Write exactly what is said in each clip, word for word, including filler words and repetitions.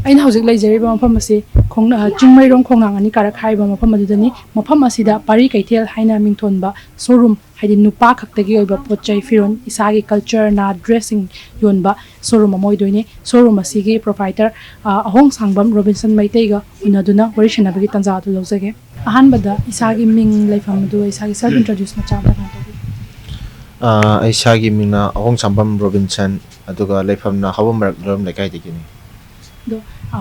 ꯑꯩꯅ ꯍꯧꯖꯤꯛ ꯂꯩꯖꯔꯤꯕ ꯃꯐꯝ ꯑꯁꯤ ꯈꯣꯡꯅ-, ꯆꯤꯡꯃꯩꯔꯣꯡ ꯈꯣꯡꯅꯥꯡ ꯑꯅꯤ ꯀꯥꯔꯛ ꯍꯥꯏꯔꯤꯕ ꯃꯐꯝ ꯑꯗꯨꯗꯅꯤ꯫ ꯃꯐꯝ ꯑꯁꯤꯗ ꯄꯥꯔꯤ ꯀꯩꯊꯦꯜ ꯍꯥꯏꯅ ꯃꯤꯡꯊꯣꯟꯕ ꯁꯣꯔꯨꯝ, ꯍꯥꯏꯗꯤ ꯅꯨꯄꯥ ꯈꯛꯇꯒꯤ ꯑꯣꯏꯕ ꯄꯣꯠ ꯆꯩ, ꯐꯤꯔꯣꯜ, ꯏꯁꯥꯒꯤ ꯀꯜꯆꯔ, ꯅꯥꯠ ꯗ꯭ꯔꯦꯁꯁꯤꯡ ꯌꯣꯟꯕ ꯁꯣꯔꯨꯝ ꯑꯃ ꯑꯣꯏꯗꯣꯏꯅꯤ꯫ ꯁꯣꯔꯨꯝ ꯑꯁꯤꯒꯤ ꯄ꯭ꯔꯣꯄ꯭ꯔꯥꯏꯇꯔ, ꯑ, ꯑꯍꯣꯡꯁꯥꯡꯕꯝ ꯔꯣꯕꯤꯟꯁꯟ ꯃꯩꯇꯩꯒ ꯎꯅꯗꯨꯅ ꯋꯥꯔꯤ ꯁꯥꯟꯅꯕꯒꯤ ꯇꯥꯟꯖꯥ ꯑꯗꯨ ꯂꯧꯖꯒꯦ꯫ ꯑꯍꯥꯟꯕꯗ ꯏꯁꯥꯒꯤ ꯃꯤꯡ, ꯂꯩꯐꯝ, ꯑꯗꯨꯒ ꯏꯁꯥꯒꯤ ꯁꯦꯜꯐ ꯏꯟꯇ꯭ꯔꯣꯗ꯭ꯌꯨꯁ ꯃꯆꯥ ꯑꯃꯇ ꯄꯥꯡꯊꯣꯛꯄꯤꯌꯨ꯫ ꯑ, ꯑꯩ ꯏꯁꯥꯒꯤ ꯃꯤꯡꯅ ꯑꯍꯣꯡꯁꯥꯡꯕꯝ ꯔꯣꯕꯤꯟꯁꯟ, ꯑꯗꯨꯒ ꯂꯩꯐꯝꯅ ꯍꯥꯎꯕꯝ ꯃꯔꯛ ꯂꯣꯏꯔꯝ ꯂꯩꯀꯥꯏꯗꯒꯤꯅꯤ꯫ ꯑꯗꯣ, ꯑ,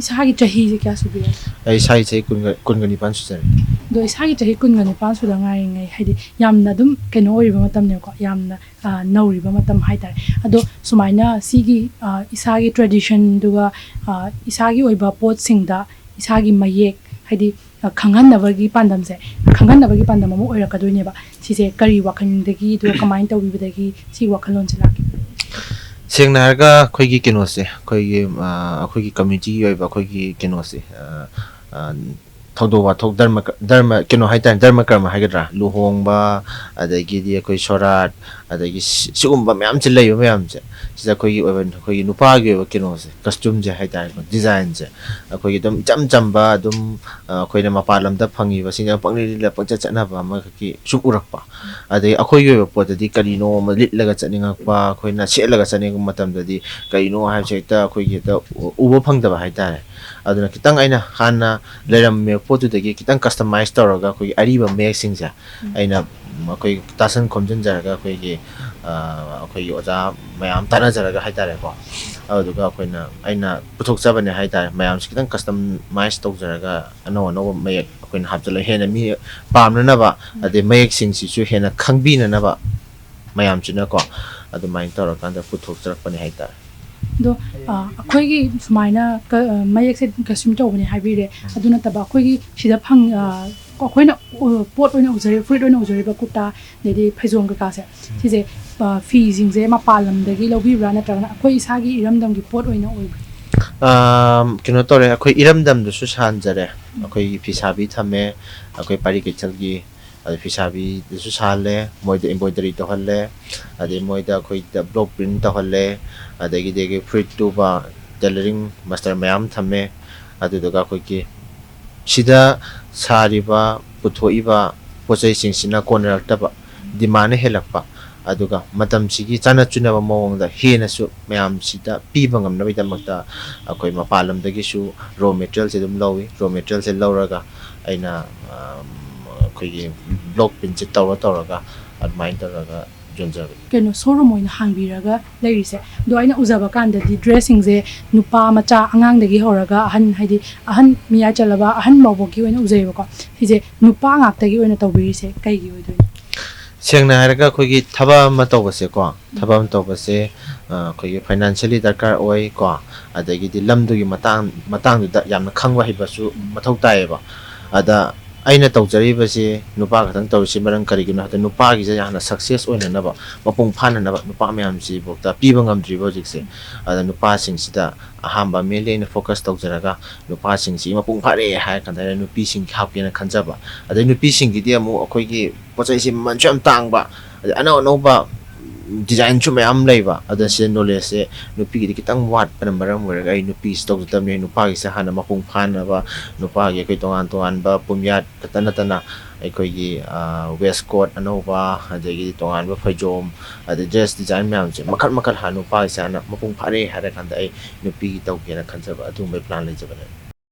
ꯏꯁꯥꯒꯤ ꯆꯍꯤꯁꯦ ꯀꯌꯥ ꯁꯨꯕꯤꯔꯒꯦ? ꯑꯩ ꯏꯁꯥꯒꯤ ꯆꯍꯤ ꯀꯨꯟꯒ, ꯀꯨꯟꯒ ꯅꯤꯄꯥꯟ ꯁꯨꯖꯔꯦ꯫ ꯑꯗꯣ ꯏꯁꯥꯒꯤ ꯆꯍꯤ ꯀꯨꯟꯒ ꯅꯤꯄꯥꯟ ꯁꯨꯗ ꯉꯥꯏꯔꯤꯉꯩ, ꯍꯥꯏꯗꯤ ꯌꯥꯝꯅ ꯑꯗꯨꯝ ꯀꯩꯅꯣ ꯑꯣꯏꯔꯤꯕ ꯃꯇꯝꯅꯦꯕꯀꯣ, ꯌꯥꯝꯅ, ꯑ, ꯅꯧꯔꯤꯕ ꯃꯇꯝ ꯍꯥꯏꯇꯥꯔꯦ꯫ ꯑꯗꯣ ꯁꯨꯃꯥꯏꯅ ꯁꯤꯒꯤ, ꯑ, ꯏꯁꯥꯒꯤ ꯇ꯭ꯔꯦꯗꯤꯁꯟꯗꯨꯒ, ꯑ, ꯏꯁꯥꯒꯤ ꯑꯣꯏꯕ ꯄꯣꯠꯁꯤꯡꯗ ꯏꯁꯥꯒꯤ ꯃꯌꯦꯛ, ꯍꯥꯏꯗꯤ, ꯑ, ꯈꯪꯍꯟꯅꯕꯒꯤ ꯄꯥꯟꯗꯝꯁꯦ, ꯈꯪꯍꯟꯅꯕꯒꯤ ꯄꯥꯟꯗꯝ ꯑꯃ ꯑꯣꯏꯔꯛꯀꯗꯣꯏꯅꯦꯕ꯫ ꯁꯤꯁꯦ ꯀꯔꯤ ꯋꯥꯈꯜꯗꯒꯤ, ꯑꯗꯨꯒ ꯀꯃꯥꯏꯅ ꯇꯧꯕꯤꯕꯗꯒꯤ ꯁꯤ ꯋꯥꯈꯜꯂꯣꯟꯁꯦ ꯂꯥꯛꯈꯤ? ꯁꯦꯡꯅ ꯍꯥꯏꯔꯒ ꯑꯩꯈꯣꯏꯒꯤ ꯀꯩꯅꯣꯁꯦ, ꯑꯩꯈꯣꯏꯒꯤ, ꯑ, ꯑꯩꯈꯣꯏꯒꯤ ꯀꯝꯃ꯭ꯌꯨꯅꯤꯇꯤꯒꯤ ꯑꯣꯏꯕ ꯑꯩꯈꯣꯏꯒꯤ ꯀꯩꯅꯣꯁꯦ, ꯑ, ꯑ, ꯊꯧꯗꯣꯛ ꯋꯥꯊꯣꯛ, ꯙꯔꯃ ꯀ-, ꯙꯔꯃ, ꯀꯩꯅꯣ ꯍꯥꯏꯇꯥꯔꯦ, ꯙꯔꯃ ꯀꯔꯃ ꯍꯥꯏꯒꯗ꯭ꯔꯥ, ꯂꯨꯍꯣꯡꯕ, ꯑꯗꯒꯤꯗꯤ ꯑꯩꯈꯣꯏ ꯁꯣꯔꯥꯠ, ꯑꯗꯒꯤ ꯁꯤ-, ꯁꯤꯒꯨꯝꯕ ꯃꯌꯥꯝꯁꯦ, ꯂꯩꯕ ꯃꯌꯥꯝꯁꯦ, ꯁꯤꯗ ꯑꯩꯈꯣꯏꯒꯤ ꯑꯣꯏꯕ, ꯑꯩꯈꯣꯏꯒꯤ ꯅꯨꯄꯥꯒꯤ ꯑꯣꯏꯕ ꯀꯩꯅꯣꯁꯦ, ꯀꯁꯇ꯭ꯌꯨꯝꯁꯦ ꯍꯥꯏꯇꯥꯔꯦꯀꯣ, ꯗꯤꯖꯥꯏꯟꯁꯦ, ꯑꯩꯈꯣꯏꯒꯤ ꯑꯗꯨꯝ ꯏꯆꯝ ꯆꯝꯕ, ꯑꯗꯨꯝ, ꯑ, ꯑꯩꯈꯣꯏꯅ ꯃꯄꯥꯟ ꯂꯝꯗ ꯐꯪꯉꯤꯕꯁꯤꯡꯁꯦ ꯄꯪꯂꯤꯠ ꯂꯤꯠꯂ ꯄꯪꯆꯠ ꯆꯠꯅꯕ ꯑꯃꯈꯛꯀꯤ ꯁꯨꯝ ꯎꯔꯛꯄ꯫ ꯑꯗꯩ ꯑꯩꯈꯣꯏꯒꯤ ꯑꯣꯏꯕ ꯄꯣꯠꯇꯗꯤ ꯀꯔꯤꯅꯣ ꯑꯃ ꯂꯤꯠꯂꯒ ꯆꯠꯅꯤꯡꯉꯛꯄ, ꯑꯩꯈꯣꯏꯅ ꯁꯦꯠꯂꯒ ꯆꯠꯅꯤꯡꯉꯛꯄ ꯃꯇꯝꯗꯗꯤ ꯀꯔꯤꯅꯣ ꯍꯥꯏꯕꯁꯦ ꯍꯦꯛꯇ ꯑꯩꯈꯣꯏꯒꯤ ꯍꯦꯛꯇ ꯎ-, ꯎꯕ ꯐꯪꯗꯕ ꯍꯥꯏꯇꯥꯔꯦ꯫ ꯑꯗꯨꯅ ꯈꯤꯇꯪ ꯑꯩꯅ ꯍꯥꯟꯅ ꯂꯩꯔꯝꯃꯤꯕ ꯄꯣꯠꯇꯨꯗꯒꯤ ꯈꯤꯇꯪ ꯀꯁꯇꯃꯥꯏꯁ ꯇꯧꯔꯒ ꯑꯩꯈꯣꯏꯒꯤ ꯑꯔꯤꯕ ꯃꯌꯦꯛꯁꯤꯡꯁꯦ ꯎꯝ꯫ ꯑꯩꯅ, ꯎꯝ, ꯑꯩꯈꯣꯏ ꯇꯥꯁꯟ ꯈꯣꯝꯖꯤꯟꯖꯔꯒ ꯑꯩꯈꯣꯏꯒꯤ, ꯑ, ꯑꯩꯈꯣꯏꯒꯤ ꯑꯣꯖꯥ ꯃꯌꯥꯝ ꯇꯥꯟꯅꯖꯔꯒ ꯍꯥꯏꯇꯥꯔꯦꯀꯣ, ꯑꯗꯨꯗꯨꯒ ꯑꯩꯈꯣꯏꯅ, ꯑꯩꯅ ꯄꯨꯊꯣꯛꯆꯕꯅꯦ ꯍꯥꯏꯇꯥꯔꯦ꯫ ꯃꯌꯥꯝꯁꯦ ꯈꯤꯇꯪ ꯀꯁꯇꯃꯥꯏꯁ ꯇꯧꯖꯔꯒ ꯑꯅꯧ ꯑꯅꯧꯕ ꯃꯌꯦꯛ ꯑꯩꯈꯣꯏꯅ ꯍꯥꯞꯆꯤꯜꯂꯒ ꯍꯦꯟꯅ ꯃꯤ ꯄꯥꯝꯅꯅꯕ, ꯎꯝ꯫ ꯑꯗꯩ ꯃꯌꯦꯛꯁꯤꯡꯁꯤꯁꯨ ꯍꯦꯟꯅ ꯈꯪꯕꯤꯅꯅꯕ ꯃꯌꯥꯝꯁꯤꯅꯀꯣ, ꯑꯗꯨꯃꯥꯏꯅ ꯇꯧꯔꯀꯥꯟꯗ ꯄꯨꯊꯣꯛꯆꯔꯛꯄꯅꯦ ꯍꯥꯏꯇꯥꯔꯦ꯫ ꯑꯗꯣ, ꯑ, ꯑꯩꯈꯣꯏꯒꯤ ꯁꯨꯃꯥꯏꯅ ꯀ-, ꯑ, ꯃꯌꯦꯛꯁꯦ ꯀꯁꯇ꯭ꯌꯨꯝ ꯇꯧꯕꯅꯦ ꯍꯥꯏꯕꯤꯔꯦ꯫ ꯎꯝ꯫ ꯑꯗꯨ ꯅꯠꯇꯕ ꯑꯩꯈꯣꯏꯒꯤ ꯁꯤꯗ ꯐꯪ-, ꯑ, ꯑꯩꯈꯣꯏꯅ, ꯑ, ꯄꯣꯠ ꯑꯣꯏꯅ ꯎꯖꯔꯤꯕ, ꯐꯨꯔꯤꯠ ꯑꯣꯏꯅ ꯎꯖꯔꯤꯕ ꯀꯨꯔꯇꯥ, ꯑꯗꯩꯗꯤ ꯐꯩꯖꯣꯝ ꯀꯩꯀꯥꯁꯦ, ꯎꯝ꯫ ꯁꯤꯁꯦ, ꯑ, ꯐꯤꯁꯤꯡꯁꯦ ꯃꯄꯥꯟ ꯂꯝꯗꯒꯤ ꯂꯧꯕꯤꯕ꯭ꯔꯥ, ꯅꯠꯇ꯭ꯔꯒꯅ ꯑꯩꯈꯣꯏ ꯏꯁꯥꯒꯤ ꯏꯔꯝꯗꯝꯒꯤ ꯄꯣꯠ ꯑꯣꯏꯅ ꯑꯣꯏꯕ꯭ꯔꯥ? ꯑꯝ, ꯀꯩꯅꯣ ꯇꯧꯔꯦ, ꯑꯩꯈꯣꯏ ꯏꯔꯝꯗꯝꯗꯁꯨ ꯁꯥꯍꯟꯖꯔꯦ꯫ ꯎꯝ꯫ ꯑꯩꯈꯣꯏꯒꯤ ꯐꯤꯁꯥꯕꯤ ꯊꯝꯃꯦ, ꯑꯩꯈꯣꯏ ꯄꯥꯔꯤ ꯀꯩꯊꯦꯜꯒꯤ, ꯑꯗꯩ ꯐꯤꯁꯥꯕꯤꯗꯁꯨ ꯁꯥꯍꯜꯂꯦ, ꯃꯣꯏꯗ ꯏꯝꯕ꯭ꯔꯣꯏꯗꯔꯤ ꯇꯧꯍꯜꯂꯦ, ꯑꯗꯩ ꯃꯣꯏꯗ ꯑꯩꯈꯣꯏꯗ ꯕ꯭ꯂꯣꯛ ꯄ꯭ꯔꯤꯟ ꯇꯧꯍꯜꯂꯦ, ꯑꯗꯒꯤꯗꯤ ꯑꯩꯈꯣꯏ ꯐꯨꯔꯤꯠ ꯇꯨꯕ, ꯇꯦꯂꯔꯤꯡ ꯃꯥꯁꯇꯔ ꯃꯌꯥꯝ ꯊꯝꯃꯦ꯫ ꯑꯗꯨꯗꯨꯒ ꯑꯩꯈꯣꯏꯒꯤ ꯁꯤꯗ ꯁꯥꯔꯤꯕ, ꯄꯨꯊꯣꯛꯏꯕ ꯄꯣꯠ ꯆꯩꯁꯤꯡꯁꯤꯅ ꯀꯣꯟꯅꯔꯛꯇꯕ, ꯗꯤꯃꯥꯟꯅ ꯍꯦꯜꯂꯛꯄ, ꯑꯗꯨꯒ ꯃꯇꯝꯁꯤꯒꯤ ꯆꯥꯟꯅ ꯆꯨꯅꯕ ꯃꯑꯣꯡꯗ ꯍꯦꯟꯅꯁꯨ ꯃꯌꯥꯝꯁꯤꯗ ꯄꯤꯕ ꯉꯝꯅꯕꯒꯤꯗꯃꯛꯇ ꯑꯩꯈꯣꯏ ꯃꯄꯥꯟ ꯂꯝꯗꯒꯤꯁꯨ ꯔꯣ ꯃꯦꯇꯔꯤꯌꯦꯜꯁꯦ ꯑꯗꯨꯝ ꯂꯧꯏ꯫ ꯔꯣ ꯃꯦꯇꯔꯤꯌꯦꯜꯁꯦ ꯂꯧꯔꯒ ꯑꯩꯅ, ꯑꯝ, ꯑꯩꯈꯣꯏꯒꯤ ꯕ꯭ꯂꯣꯛ ꯄ꯭ꯔꯤꯟꯁꯦ ꯇꯧꯔ ꯇꯧꯔꯒ ꯑꯗꯨꯃꯥꯏꯅ ꯇꯧꯔꯒ ꯌꯣꯟꯖꯕꯅꯤ꯫ ꯀꯩꯅꯣ, ꯁꯣꯔꯨꯝ ꯑꯣꯏꯅ ꯍꯥꯡꯕꯤꯔꯒ ꯂꯩꯔꯤꯁꯦ꯫ ꯑꯗꯣ ꯑꯩꯅ ꯎꯖꯕ ꯀꯥꯟꯗꯗꯤ ꯗ꯭ꯔꯦꯁꯁꯤꯡꯁꯦ ꯅꯨꯄꯥ ꯃꯆꯥ, ꯑꯉꯥꯡꯗꯒꯤ ꯍꯧꯔꯒ ꯑꯍꯟ, ꯍꯥꯏꯗꯤ ꯑꯍꯟ, ꯃꯤꯌꯥꯏ ꯆꯜꯂꯕ ꯑꯍꯟ ꯐꯥꯎꯕꯒꯤ ꯑꯣꯏꯅ ꯎꯖꯩꯌꯦꯕꯀꯣ꯫ ꯁꯤꯁꯦ ꯅꯨꯄꯥ ꯉꯥꯛꯇꯒꯤ ꯑꯣꯏꯅ ꯇꯧꯕꯤꯔꯤꯁꯦ ꯀꯩꯒꯤ ꯑꯣꯏꯗꯣꯏꯅꯣ? ꯁꯦꯡꯅ ꯍꯥꯏꯔꯒ ꯑꯩꯈꯣꯏꯒꯤ ꯊꯕꯛ ꯑꯃ ꯇꯧꯕꯁꯦꯀꯣ, ꯊꯕꯛ ꯑꯃ ꯇꯧꯕꯁꯦ, ꯑ, ꯑꯩꯈꯣꯏꯒꯤ ꯐꯥꯏꯅꯥꯟꯁꯤꯌꯦꯜꯂꯤ ꯗꯔꯀꯥꯔ ꯑꯣꯏꯀꯣ, ꯑꯗꯒꯤꯗꯤ ꯂꯝꯗꯨꯒꯤ ꯃꯇꯥꯡ, ꯃꯇꯥꯡꯗꯨꯗ ꯌꯥꯝꯅ ꯈꯪꯕ ꯍꯩꯕꯁꯨ ꯃꯊꯧ ꯇꯥꯏꯌꯦꯕ꯫ ꯑꯗ ꯑꯩꯅ ꯇꯧꯖꯔꯤꯕꯁꯤ ꯅꯨꯄꯥ ꯈꯛꯇꯪ ꯇꯧꯔꯤꯁꯤ ꯃꯔꯝ ꯀꯔꯤꯒꯤꯅꯣ ꯍꯥꯏꯕꯗ, ꯅꯨꯄꯥꯒꯤꯁꯦ ꯍꯥꯟꯅ ꯁꯛꯁꯦꯁ ꯑꯣꯏꯅꯅꯕ, ꯃꯄꯨꯡ ꯐꯥꯅꯅꯕ ꯅꯨꯄꯥ ꯃꯌꯥꯝꯁꯤꯐꯥꯎꯗ ꯄꯤꯕ ꯉꯝꯗ꯭ꯔꯤꯕ ꯍꯧꯖꯤꯛꯁꯦ꯫ ꯑꯗ ꯅꯨꯄꯥꯁꯤꯡꯁꯤꯗ ꯑꯍꯥꯟꯕ ꯃꯦꯟꯂꯤ ꯑꯩꯅ ꯐꯣꯀꯁ ꯇꯧꯖꯔꯒ, ꯅꯨꯄꯥꯁꯤꯡꯁꯤ ꯃꯄꯨꯡ ꯐꯥꯔꯦ ꯍꯥꯏꯔ ꯀꯥꯟꯗ ꯑꯩꯅ ꯅꯨꯄꯤꯁꯤꯡꯒꯤ ꯍꯥꯞꯀꯦꯅ ꯈꯟꯖꯕ꯫ ꯑꯗꯩ ꯅꯨꯄꯤꯁꯤꯡꯒꯤꯗꯤ ꯑꯃꯨꯛ ꯑꯩꯈꯣꯏꯒꯤ ꯄꯣꯠ ꯆꯩꯁꯤ ꯃꯃꯜꯁꯨ ꯌꯥꯝ ꯇꯥꯡꯕ, ꯑꯗꯩ ꯑꯅꯧ ꯑꯅꯧꯕ ꯗꯤꯖꯥꯏꯟꯁꯨ ꯃꯌꯥꯝ ꯂꯩꯕ꯫ ꯑꯗ ꯁꯤꯗ ꯅꯣꯂꯦꯖꯁꯦ ꯅꯨꯄꯤꯒꯤꯗꯤ ꯈꯤꯇꯪ ꯋꯥꯠꯄꯅ ꯃꯔꯝ ꯑꯣꯏꯔꯒ ꯑꯩ ꯅꯨꯄꯤꯁꯤ ꯇꯧꯖꯗꯕꯅꯤ꯫ ꯅꯨꯄꯥꯒꯤꯁꯦ ꯍꯥꯟꯅ ꯃꯄꯨꯡ ꯐꯥꯅꯕ, ꯅꯨꯄꯥꯒꯤ ꯑꯩꯈꯣꯏ ꯇꯣꯉꯥꯟ ꯇꯣꯉꯥꯟꯕ ꯄꯨꯝꯌꯥꯠ ꯈꯛꯇ ꯅꯠꯇꯅ ꯑꯩꯈꯣꯏꯒꯤ, ꯑ, ꯋꯦꯁ ꯀꯣꯠ ꯑꯅꯧꯕ, ꯑꯗꯒꯤꯗꯤ ꯇꯣꯉꯥꯟꯕ ꯐꯩꯖꯣꯝ, ꯑꯗꯩ ꯗ꯭ꯔꯦꯁ ꯗꯤꯖꯥꯏꯟ ꯃꯌꯥꯝꯁꯦ ꯃꯈꯜ ꯃꯈꯜ ꯍꯥꯟꯅ ꯅꯨꯄꯥꯒꯤꯁꯦ ꯍꯥꯟꯅ ꯃꯄꯨꯡ ꯐꯥꯔꯦ ꯍꯥꯏꯔ ꯀꯥꯟꯗ ꯑꯩ ꯅꯨꯄꯤꯒꯤ ꯇꯧꯒꯦꯅ ꯈꯟꯖꯕ, ꯑꯗꯨꯒꯨꯝꯕꯩ ꯄ꯭ꯂꯥꯟ ꯂꯩꯖꯕꯅꯦ꯫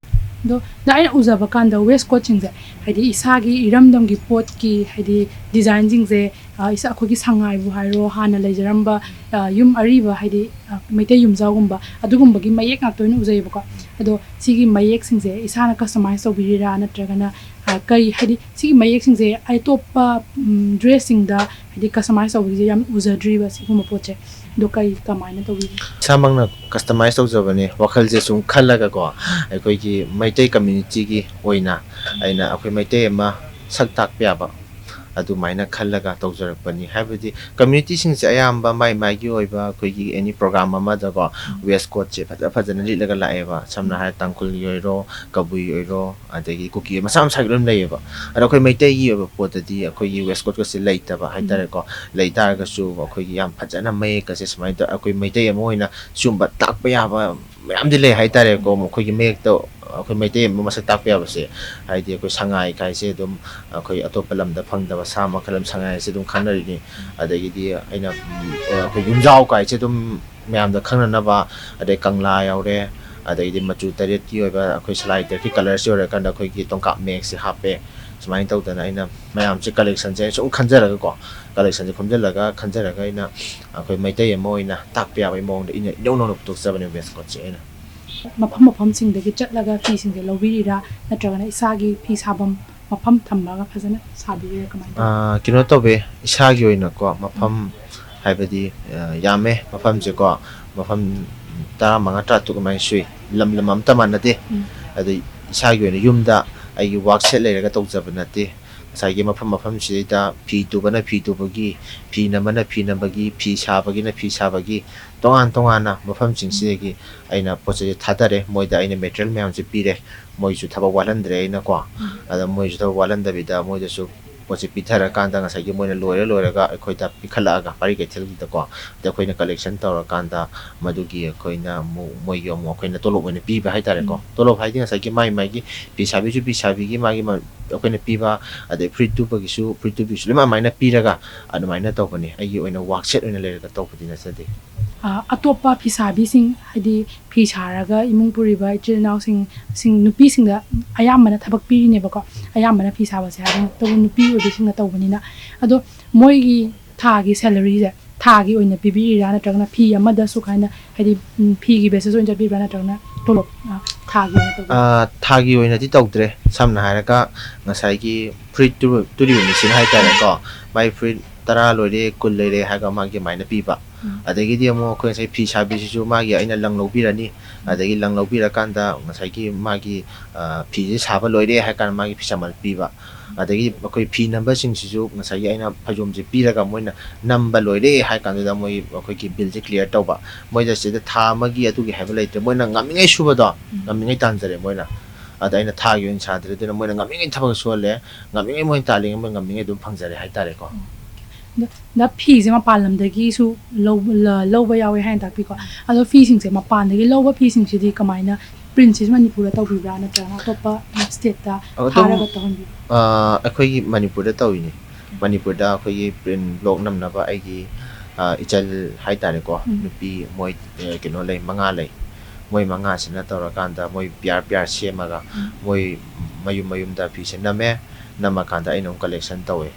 ꯑꯗꯣ, ꯑꯗꯣ ꯑꯩꯅ ꯎꯖꯕ ꯀꯥꯟꯗ ꯋꯦꯁ ꯀꯣꯠꯁꯤꯡꯁꯦ, ꯍꯥꯏꯗꯤ ꯏꯁꯥꯒꯤ ꯏꯔꯝꯗꯝꯒꯤ ꯄꯣꯠꯀꯤ, ꯍꯥꯏꯗꯤ ꯗꯤꯖꯥꯏꯟꯁꯤꯡꯁꯦ, ꯑ, ꯏꯁꯥ ꯑꯩꯈꯣꯏꯒꯤ ꯁꯉꯥꯏꯕꯨ ꯍꯥꯏꯔꯣ, ꯍꯥꯟꯅ ꯂꯩꯖꯔꯝꯕ, ꯑ, ꯌꯨꯝ ꯑꯔꯤꯕ, ꯍꯥꯏꯗꯤ, ꯑ, ꯃꯩꯇꯩ ꯌꯨꯝꯖꯥꯎꯒꯨꯝꯕ, ꯑꯗꯨꯒꯨꯝꯕꯒꯤ ꯃꯌꯦꯛ ꯉꯥꯛꯇ ꯑꯣꯏꯅ ꯎꯖꯩꯌꯦꯕꯀꯣ꯫ ꯑꯗꯣ ꯁꯤꯒꯤ ꯃꯌꯦꯛꯁꯤꯡꯁꯦ ꯏꯁꯥꯅ ꯀꯁꯇꯃꯥꯏꯁ ꯇꯧꯕꯤꯔꯤꯔꯥ, ꯅꯠꯇ꯭ꯔꯒꯅ, ꯑ, ꯀꯩ, ꯍꯥꯏꯗꯤ ꯁꯤꯒꯤ ꯃꯌꯦꯛꯁꯤꯡꯁꯦ ꯑꯇꯣꯞꯄ, ꯎꯝ, ꯗ꯭ꯔꯦꯁꯁꯤꯡꯗ, ꯍꯥꯏꯗꯤ ꯀꯁꯇꯃꯥꯏꯁ ꯇꯧꯕꯒꯤꯁꯦ ꯌꯥꯝ ꯎꯖꯗ꯭ꯔꯤꯕ ꯁꯤꯒꯨꯝꯕ ꯄꯣꯠꯁꯦ꯫ ꯑꯗꯣ ꯀꯩ, ꯀꯃꯥꯏꯅ ꯇꯧꯕꯤꯒꯦ? ꯏꯁꯥꯃꯛꯅ ꯀꯁꯇꯃꯥꯏꯁ ꯇꯧꯖꯕꯅꯦ꯫ ꯋꯥꯈꯜꯁꯦ ꯁꯨꯝ ꯈꯜꯂꯒꯀꯣ, ꯑꯩꯈꯣꯏꯒꯤ ꯃꯩꯇꯩ ꯀꯝꯃ꯭ꯌꯨꯅꯤꯇꯤꯒꯤ ꯑꯣꯏꯅ ꯑꯩꯅ ꯑꯩꯈꯣꯏ ꯃꯩꯇꯩ ꯑꯃ ꯁꯛ ꯇꯥꯛꯄ ꯌꯥꯕ, ꯑꯗꯨꯃꯥꯏꯅ ꯈꯜꯂꯒ ꯇꯧꯖꯔꯛꯄꯅꯤ꯫ ꯍꯥꯏꯕꯗꯤ ꯀꯝꯃ꯭ꯌꯨꯅꯤꯇꯤꯁꯤꯡꯁꯦ ꯑꯌꯥꯝꯕ ꯃꯥꯏ ꯃꯥꯏꯒꯤ ꯑꯣꯏꯕ ꯑꯩꯈꯣꯏꯒꯤ ꯑꯦꯅꯤ ꯄ꯭ꯔꯣꯒ꯭ꯔꯥꯝ ꯑꯃꯗꯀꯣ, ꯎꯝ꯫ ꯋꯦꯁ ꯀꯣꯠꯁꯦ ꯐꯖ ꯐꯖꯅ ꯂꯤꯠꯂꯒ ꯂꯥꯛꯑꯦꯕ꯫ ꯁꯝꯅ ꯎꯝ꯫ ꯍꯥꯏꯔ ꯇꯥꯡꯈꯨꯜꯒꯤ ꯑꯣꯏꯔꯣ, ꯀꯕꯨꯏ ꯑꯣꯏꯔꯣ, ꯑꯗꯒꯤ ꯀꯨꯀꯤ ꯃꯁꯥ ꯃꯁꯥꯒꯤ ꯂꯣꯏꯅ ꯂꯩꯌꯦꯕ꯫ ꯑꯗꯣ ꯑꯩꯈꯣꯏ ꯃꯩꯇꯩꯒꯤ ꯑꯣꯏꯕ ꯄꯣꯠꯇꯗꯤ ꯑꯩꯈꯣꯏꯒꯤ ꯋꯦꯁ ꯀꯣꯠꯀꯁꯦ ꯂꯩꯇꯕ ꯎꯝ꯫ ꯍꯥꯏꯇꯥꯔꯦꯀꯣ꯫ ꯂꯩ ꯇꯥꯔꯒꯁꯨ ꯑꯩꯈꯣꯏꯒꯤ ꯌꯥꯝ ꯐꯖꯅ ꯃꯌꯦꯛꯀꯁꯦ ꯁꯨꯃꯥꯏꯅ ꯇꯧ-, ꯑꯩꯈꯣꯏ ꯃꯩꯇꯩ ꯑꯃ ꯑꯣꯏꯅ ꯁꯤꯒꯨꯝꯕ ꯇꯥꯛꯄ ꯌꯥꯕ ꯃꯌꯥꯝꯗꯤ ꯂꯩ ꯍꯥꯏꯇꯥꯔꯦꯀꯣ꯫ ꯎꯝ꯫ ꯑꯩꯈꯣꯏꯒꯤ ꯃꯌꯦꯛꯇ ꯑꯩꯈꯣꯏ ꯃꯩꯇꯩ ꯑꯃ ꯃꯁꯛ ꯇꯥꯛꯄ ꯌꯥꯕꯁꯦ, ꯍꯥꯏꯗꯤ ꯑꯩꯈꯣꯏ ꯁꯉꯥꯏ ꯀꯥꯏꯁꯦ ꯑꯗꯨꯝ ꯑꯩꯈꯣꯏ ꯑꯇꯣꯞꯄ ꯂꯝꯗ ꯐꯪꯗꯕ ꯁꯥ ꯃꯈꯜ ꯑꯃ ꯁꯉꯥꯏꯁꯦ ꯑꯗꯨꯝ ꯈꯪꯅꯔꯤꯅꯤ꯫ ꯑꯗꯒꯤꯗꯤ ꯑꯩꯅ, ꯎꯝ, ꯑꯩꯈꯣꯏ ꯌꯨꯝꯖꯥꯎ ꯀꯥꯏꯁꯦ ꯑꯗꯨꯝ ꯃꯌꯥꯝꯗ ꯈꯪꯅꯅꯕ, ꯑꯗꯩ ꯀꯪꯂꯥ ꯌꯥꯎꯔꯦ, ꯑꯗꯩꯗꯤ ꯃꯆꯨ ꯇꯔꯦꯠꯀꯤ ꯑꯣꯏꯕ ꯑꯩꯈꯣꯏ ꯁꯂꯥꯏ ꯇꯔꯦꯠꯀꯤ ꯀꯂꯔꯁꯤ ꯑꯣꯏꯔꯀꯥꯟꯗ ꯑꯩꯈꯣꯏꯒꯤ ꯇꯣꯡꯀꯥꯞ ꯃꯌꯦꯛꯁꯦ ꯍꯥꯞꯄꯦ꯫ ꯁꯨꯃꯥꯏꯅ ꯇꯧꯗꯅ ꯑꯩꯅ ꯃꯌꯥꯝꯁꯦ ꯀꯂꯦꯛꯁꯟꯁꯦ ꯑꯩꯅ ꯁꯨꯝ ꯈꯟꯖꯔꯒꯀꯣ, ꯀꯂꯦꯛꯁꯟꯁꯦ ꯈꯣꯝꯖꯤꯜꯂꯒ ꯈꯟꯖꯔꯒ ꯑꯩꯅ ꯑꯩꯈꯣꯏ ꯃꯩꯇꯩ ꯑꯃ ꯑꯣꯏꯅ ꯇꯥꯛꯄ ꯌꯥꯕꯒꯤ ꯃꯑꯣꯡꯗ ꯑꯩꯅ ꯏꯅꯧ ꯅꯧꯅ ꯄꯨꯊꯣꯛꯆꯕꯅꯦ ꯋꯦꯁ ꯀꯣꯠꯁꯦ ꯑꯩꯅ꯫ ꯃꯐꯝ ꯃꯐꯝꯁꯤꯡꯗꯒꯤ ꯆꯠꯂꯒ ꯐꯤꯁꯤꯡꯁꯦ ꯂꯧꯕꯤꯔꯤꯔꯥ, ꯅꯠꯇ꯭ꯔꯒꯅ ꯏꯁꯥꯒꯤ ꯐꯤ ꯁꯥꯐꯝ ꯃꯐꯝ ꯊꯝꯃꯒ ꯐꯖꯅ ꯁꯥꯕꯤꯔꯤꯔꯥ, ꯀꯃꯥꯏꯅ ꯇꯧꯕ? ꯑꯥ, ꯀꯩꯅꯣ ꯇꯧꯋꯦ, ꯏꯁꯥꯒꯤ ꯑꯣꯏꯅꯀꯣ ꯃꯐꯝ ꯎꯝ꯫ ꯍꯥꯏꯕꯗꯤ, ꯑ, ꯌꯥꯝꯃꯦ ꯃꯐꯝꯁꯦꯀꯣ, ꯃꯐꯝ ꯇꯔꯥꯃꯉꯥ ꯇꯔꯥꯇꯔꯨꯛ ꯑꯗꯨꯃꯥꯏꯅ ꯁꯨꯏ꯫ ꯂꯝ ꯂꯝ ꯑꯝꯇ ꯃꯥꯟꯅꯗꯦ꯫ ꯎꯝ꯫ ꯑꯗꯨ ꯏꯁꯥꯒꯤ ꯑꯣꯏꯅ ꯌꯨꯝꯗ ꯑꯩꯒꯤ ꯋꯥꯔꯛ ꯁꯦꯠ ꯂꯩꯔꯒ ꯇꯧꯖꯕ ꯅꯠꯇꯦ꯫ ꯉꯁꯥꯏꯒꯤ ꯃꯐꯝ ꯃꯐꯝꯁꯤꯗꯩꯗ ꯐꯤ ꯇꯨꯕꯅ ꯐꯤ ꯇꯨꯕꯒꯤ, ꯐꯤ ꯅꯝꯕꯅ ꯐꯤ ꯅꯝꯕꯒꯤ, ꯐꯤ ꯁꯥꯕꯒꯤꯅ ꯐꯤ ꯁꯥꯕꯒꯤ, ꯇꯣꯉꯥꯟ ꯇꯣꯉꯥꯟꯅ ꯃꯐꯝꯁꯤꯡꯁꯤꯗꯒꯤ ꯑꯩꯅ ꯄꯣꯠ ꯆꯩꯁꯦ ꯊꯥꯗꯔꯦ꯫ ꯃꯣꯏꯗ ꯑꯩꯅ ꯃꯦꯇꯔꯤꯌꯦꯜ ꯃꯌꯥꯝꯁꯦ ꯄꯤꯔꯦ꯫ ꯃꯣꯏꯁꯨ ꯊꯕꯛ ꯋꯥꯠꯍꯟꯗ꯭ꯔꯦ ꯑꯩꯅꯀꯣ꯫ ꯎꯝ꯫ ꯑꯗ ꯃꯣꯏꯁꯨ ꯊꯕꯛ ꯋꯥꯠꯍꯟꯗꯕꯤꯗ ꯃꯣꯏꯗꯁꯨ ꯄꯣꯠꯁꯦ ꯄꯤꯊꯔꯀꯥꯟꯗ ꯉꯁꯥꯏꯒꯤ ꯃꯣꯏꯅ ꯂꯣꯏꯔ ꯂꯣꯏꯔꯒ ꯑꯩꯈꯣꯏꯗ ꯄꯤꯈꯠꯂꯛꯑꯒ ꯄꯥꯔꯤ ꯀꯩꯊꯦꯜꯒꯤꯗꯀꯣ, ꯑꯗ ꯑꯩꯈꯣꯏꯅ ꯀꯂꯦꯛꯁꯟ ꯇꯧꯔꯀꯥꯟꯗ ꯃꯗꯨꯒꯤ ꯑꯩꯈꯣꯏꯅ ꯑꯃꯨꯛ ꯃꯣꯏꯒꯤ ꯑꯃꯨꯛ ꯑꯩꯈꯣꯏꯅ ꯇꯣꯂꯣꯞ ꯑꯣꯏꯅ ꯄꯤꯕ ꯍꯥꯏꯇꯥꯔꯦꯀꯣ꯫ ꯎꯝ꯫ ꯇꯣꯂꯣꯞ ꯍꯥꯏꯗꯤ ꯉꯁꯥꯏꯒꯤ ꯃꯥꯏ ꯃꯥꯏꯒꯤ ꯐꯤ ꯁꯥꯕꯤꯁꯨ ꯐꯤ ꯁꯥꯕꯤꯒꯤ ꯃꯥꯒꯤ ꯃ-, ꯑꯩꯈꯣꯏꯅ ꯄꯤꯕ, ꯑꯗꯩ ꯐꯨꯔꯤꯠ ꯇꯨꯕꯒꯤꯁꯨ ꯐꯨꯔꯤꯠ ꯇꯨꯕꯤꯁꯨ ꯂꯣꯏꯅ ꯑꯗꯨꯃꯥꯏꯅ ꯄꯤꯔꯒ ꯑꯗꯨꯃꯥꯏꯅ ꯇꯧꯕꯅꯤ꯫ ꯑꯩꯒꯤ ꯑꯣꯏꯅ ꯋꯥꯔꯛ ꯁꯦꯠ ꯑꯣꯏꯅ ꯂꯩꯔꯒ ꯇꯧꯕꯗꯤ ꯅꯠꯆꯗꯦ꯫ ꯑ, ꯑꯇꯣꯞꯄ ꯐꯤꯁꯥꯕꯤꯁꯤꯡ, ꯍꯥꯏꯗꯤ ꯐꯤ ꯁꯥꯔꯒ ꯏꯃꯨꯡ ꯄꯨꯔꯤꯕ ꯏꯆꯤꯜ ꯏꯅꯥꯎꯁꯤꯡ, ꯁꯤꯡ, ꯅꯨꯄꯤꯁꯤꯡꯗ ꯑꯌꯥꯝꯕꯅ ꯊꯕꯛ ꯄꯤꯔꯤꯅꯦꯕꯀꯣ꯫ ꯑꯌꯥꯝꯕꯅ ꯐꯤ ꯁꯥꯕꯁꯦ ꯍꯥꯏꯕ ꯅꯠꯇꯕ ꯅꯨꯄꯤ ꯑꯣꯏꯕꯁꯤꯡꯅ ꯇꯧꯕꯅꯤꯅ꯫ ꯑꯗꯣ ꯃꯣꯏꯒꯤ ꯊꯥꯒꯤ ꯁꯦꯂꯔꯤꯁꯦ ꯊꯥꯒꯤ ꯑꯣꯏꯅ ꯄꯤꯕꯤꯔꯤꯔꯥ, ꯅꯠꯇ꯭ꯔꯒꯅ ꯐꯤ ꯑꯃꯗ ꯁꯨꯛ ꯍꯥꯏꯅ, ꯍꯥꯏꯗꯤ, ꯎꯝ, ꯐꯤꯒꯤ ꯕꯦꯁꯤꯁ ꯑꯣꯏꯅ ꯆꯠꯄꯤꯕ꯭ꯔꯥ, ꯅꯠꯇ꯭ꯔꯒꯅ ꯇꯣꯂꯣꯞ, ꯑ, ꯊꯥꯒꯤ ꯑꯣꯏꯅ ꯇꯧꯕꯤꯕ꯭ꯔꯥ? ꯑ, ꯊꯥꯒꯤ ꯑꯣꯏꯅꯗꯤ ꯇꯧꯗ꯭ꯔꯦ꯫ ꯁꯝꯅ ꯍꯥꯏꯔꯒ ꯉꯁꯥꯏꯒꯤ ꯐꯨꯔꯤꯠ ꯇꯨ-, ꯇꯨꯔꯤꯕ ꯃꯤꯁꯤꯅ ꯍꯥꯏꯇꯥꯔꯦꯀꯣ, ꯃꯥꯏ ꯐꯨꯔꯤꯠ ꯇꯔꯥ ꯂꯣꯏꯔꯦ, ꯀꯨꯟ ꯂꯩꯔꯦ ꯍꯥꯏꯔꯒ ꯃꯥꯒꯤ ꯑꯗꯨꯃꯥꯏꯅ ꯄꯤꯕ꯫ ꯎꯝ꯫ ꯑꯗꯒꯤꯗꯤ ꯑꯃꯨꯛ ꯑꯩꯈꯣꯏ ꯉꯁꯥꯏ ꯐꯤ ꯁꯥꯕꯤꯁꯤꯁꯨ ꯃꯥꯒꯤ ꯑꯩꯅ ꯂꯪ ꯂꯧꯕꯤꯔꯅꯤ꯫ ꯎꯝ꯫ ꯑꯗꯒꯤ ꯂꯪ ꯂꯧꯕꯤꯔꯀꯥꯟꯗ ꯉꯁꯥꯏꯒꯤ ꯃꯥꯒꯤ, ꯑ, ꯐꯤꯁꯦ ꯁꯥꯕ ꯂꯣꯏꯔꯦ ꯍꯥꯏ ꯀꯥꯟꯗ ꯃꯥꯒꯤ ꯐꯤꯁꯥ ꯃꯜ ꯄꯤꯕ꯫ ꯑꯗꯒꯤ ꯑꯩꯈꯣꯏ ꯐꯤ ꯅꯝꯕꯁꯤꯡꯁꯤꯁꯨ ꯉꯁꯥꯏꯒꯤ ꯑꯩꯅ ꯐꯩꯖꯣꯝꯁꯦ ꯄꯤꯔꯒ ꯃꯣꯏꯅ ꯅꯝꯕ ꯂꯣꯏꯔꯦ ꯍꯥꯏ ꯀꯥꯟꯗꯨꯗ ꯃꯣꯏ ꯑꯩꯈꯣꯏꯒꯤ ꯕꯤꯜꯁꯦ ꯀ꯭ꯂꯤꯌꯥꯔ ꯇꯧꯕ꯫ ꯃꯣꯏꯗ ꯁꯤꯗ ꯊꯥ ꯑꯃꯒꯤ ꯑꯗꯨꯒꯤ ꯍꯥꯏꯕ ꯂꯩꯇ꯭ꯔꯦ, ꯃꯣꯏꯅ ꯉꯝꯃꯤꯉꯩ ꯁꯨꯕꯗꯣ, ꯎꯝ꯫ ꯉꯝꯃꯤꯉꯩ ꯇꯥꯟꯖꯔꯦ ꯃꯣꯏꯅ꯫ ꯑꯗ ꯑꯩꯅ ꯊꯥꯒꯤ ꯑꯣꯏꯅ ꯁꯥꯗ꯭ꯔꯦ, ꯑꯗꯨꯅ ꯃꯣꯏꯅ ꯉꯝꯃꯤꯉꯩ ꯊꯕꯛ ꯁꯨꯍꯜꯂꯦ, ꯉꯝꯃꯤꯉꯩ ꯃꯣꯏꯅ ꯇꯥꯜꯂꯤꯉꯩ ꯃꯣꯏ ꯉꯝꯃꯤꯉꯩ ꯑꯗꯨꯝ ꯐꯪꯖꯔꯦ ꯍꯥꯏꯇꯥꯔꯦꯀꯣ꯫ ꯎꯝ꯫ ꯗ, ꯗ ꯐꯤꯁꯦ ꯃꯄꯥꯟ ꯂꯝꯗꯒꯤꯁꯨ ꯂꯧ-, ꯂ-, ꯂꯧꯕ ꯌꯥꯎꯋꯦ ꯍꯥꯏꯅ ꯇꯥꯛꯄꯤꯀꯣ꯫ ꯑꯗꯣ ꯐꯤꯁꯤꯡꯁꯦ ꯃꯄꯥꯟꯗꯒꯤ ꯂꯧꯕ ꯐꯤꯁꯤꯡꯁꯤꯗꯤ ꯀꯃꯥꯏꯅ, ꯄ꯭ꯔꯤꯟꯁꯤꯁꯨ ꯃꯅꯤꯄꯨꯔꯗ ꯇꯧꯕꯤꯕ꯭ꯔꯥ ꯅꯠꯇ꯭ꯔꯒꯅ ꯑꯇꯣꯞꯄ ꯁ꯭ꯇꯦꯠꯇ ꯑꯗꯨꯝ, ꯊꯥꯔꯒ ꯇꯧꯍꯟꯕꯤꯕ꯭ꯔꯥ? ꯑ, ꯑꯩꯈꯣꯏꯒꯤ ꯃꯅꯤꯄꯨꯔꯗ ꯇꯧꯔꯤꯅꯤ꯫ ꯃꯅꯤꯄꯨꯔꯗ ꯑꯩꯈꯣꯏꯒꯤ ꯄ꯭ꯔꯤꯟ ꯕ꯭ꯂꯣꯛ ꯅꯝꯅꯕ ꯑꯩꯒꯤ, ꯑ, ꯏꯆꯜ ꯍꯥꯏꯇꯥꯔꯦꯀꯣ, ꯎꯝ꯫ ꯅꯨꯄꯤ ꯃꯣꯏ, ꯑ, ꯀꯩꯅꯣ ꯂꯩ, ꯃꯉꯥ ꯂꯩ꯫ ꯃꯣꯏ ꯃꯉꯥꯁꯤꯅ ꯇꯧꯔꯀꯥꯟꯗ ꯃꯣꯏ ꯄꯤꯌꯥꯔ ꯄꯤꯌꯥꯔ ꯁꯦꯝꯃꯒ ꯎꯝ꯫ ꯃꯣꯏ ꯃꯌꯨꯝ ꯃꯌꯨꯝꯗ ꯐꯤꯁꯦ ꯅꯝꯃꯦ꯫ ꯅꯝꯃꯀꯥꯟꯗ ꯑꯩꯅ ꯑꯃꯨꯛ ꯀꯂꯦꯛꯁꯟ ꯇꯧꯋꯦ꯫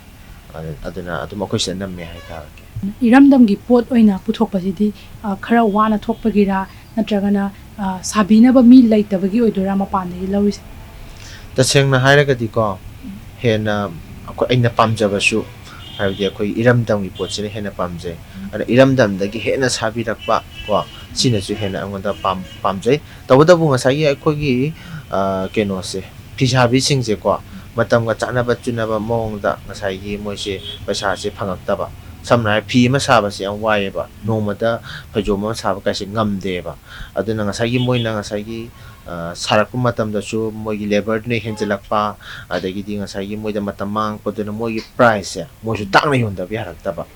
ꯑꯗꯨ-, ꯑꯗꯨꯅ ꯑꯗꯨꯝ ꯑꯩꯈꯣꯏ ꯁꯤꯗ ꯅꯝꯃꯦ ꯍꯥꯏꯇꯥꯔꯒꯦ꯫ ꯏꯔꯝꯗꯝꯒꯤ ꯄꯣꯠ ꯑꯣꯏꯅ ꯄꯨꯊꯣꯛꯄꯁꯤꯗꯤ, ꯑ, ꯈꯔ ꯋꯥꯅ ꯊꯣꯛꯄꯒꯤꯔꯥ ꯅꯠꯇ꯭ꯔꯒꯅ, ꯑ, ꯁꯥꯕꯤꯅꯕ ꯃꯤ ꯂꯩꯇꯕꯒꯤ ꯑꯣꯏꯗꯣꯏꯔꯥ ꯃꯄꯥꯟꯗꯒꯤ ꯂꯧꯔꯤꯁꯦ? ꯇꯁꯦꯡꯅ ꯍꯥꯏꯔꯒꯗꯤꯀꯣ, ꯎꯝ꯫ ꯍꯦꯟꯅ ꯑꯩꯈꯣꯏ, ꯑꯩꯅ ꯄꯥꯝꯖꯕꯁꯨ, ꯍꯥꯏꯕꯗꯤ ꯑꯩꯈꯣꯏ ꯏꯔꯝꯗꯝꯒꯤ ꯄꯣꯠꯁꯤꯅ ꯍꯦꯟꯅ ꯄꯥꯝꯖꯩ꯫ ꯎꯝ꯫ ꯑꯗꯨꯅ ꯏꯔꯝꯗꯝꯗꯒꯤ ꯍꯦꯟꯅ ꯁꯥꯕꯤꯔꯛꯄ ꯀꯣ, ꯁꯤꯅꯁꯨ ꯍꯦꯟꯅ ꯑꯩꯉꯣꯟꯗ ꯄꯥꯝ-, ꯄꯥꯝꯖꯩ꯫ ꯇꯧꯕꯇꯕꯨ ꯉꯁꯥꯏꯒꯤ ꯑꯩꯈꯣꯏꯒꯤ, ꯑ, ꯀꯩꯅꯣꯁꯦ, ꯐꯤꯁꯥꯕꯤꯁꯤꯡꯁꯦꯀꯣ, ꯃꯇꯝꯒ ꯆꯥꯟꯅꯕ ꯆꯨꯅꯕ ꯃꯑꯣꯡꯗ ꯉꯁꯥꯏꯒꯤ ꯃꯣꯏꯁꯦ ꯄꯩꯁꯥꯁꯦ ꯐꯪꯉꯛꯇꯕ꯫ ꯁꯝꯅ ꯍꯥꯏꯔ ꯐꯤ ꯑꯃ ꯁꯥꯕꯁꯦ ꯌꯥꯝ ꯋꯥꯏꯑꯦꯕ꯫ ꯅꯣꯡꯃꯗ ꯐꯩꯖꯣꯝ ꯑꯃ ꯁꯥꯕ ꯀꯥꯏꯁꯦ ꯉꯝꯗꯦꯕ꯫ ꯑꯗꯨꯅ ꯉꯁꯥꯏꯒꯤ ꯃꯣꯏꯅ ꯉꯁꯥꯏꯒꯤ, ꯑ, ꯁꯥꯔꯛꯄ ꯃꯇꯝꯗꯁꯨ ꯃꯣꯏꯒꯤ ꯂꯦꯕꯔꯗꯨꯅ ꯍꯦꯟꯖꯜꯂꯛꯄ, ꯑꯗꯒꯤꯗꯤ ꯉꯁꯥꯏꯒꯤ ꯃꯣꯏꯗ ꯃꯇꯝ ꯃꯥꯡꯉꯛꯄꯗꯨꯅ ꯃꯣꯏꯒꯤ ꯄ꯭ꯔꯥꯏꯁꯁꯦ ꯃꯣꯏꯁꯨ ꯇꯥꯡꯅ ꯌꯣꯟꯗꯕ ꯌꯥꯔꯛꯇꯕ꯫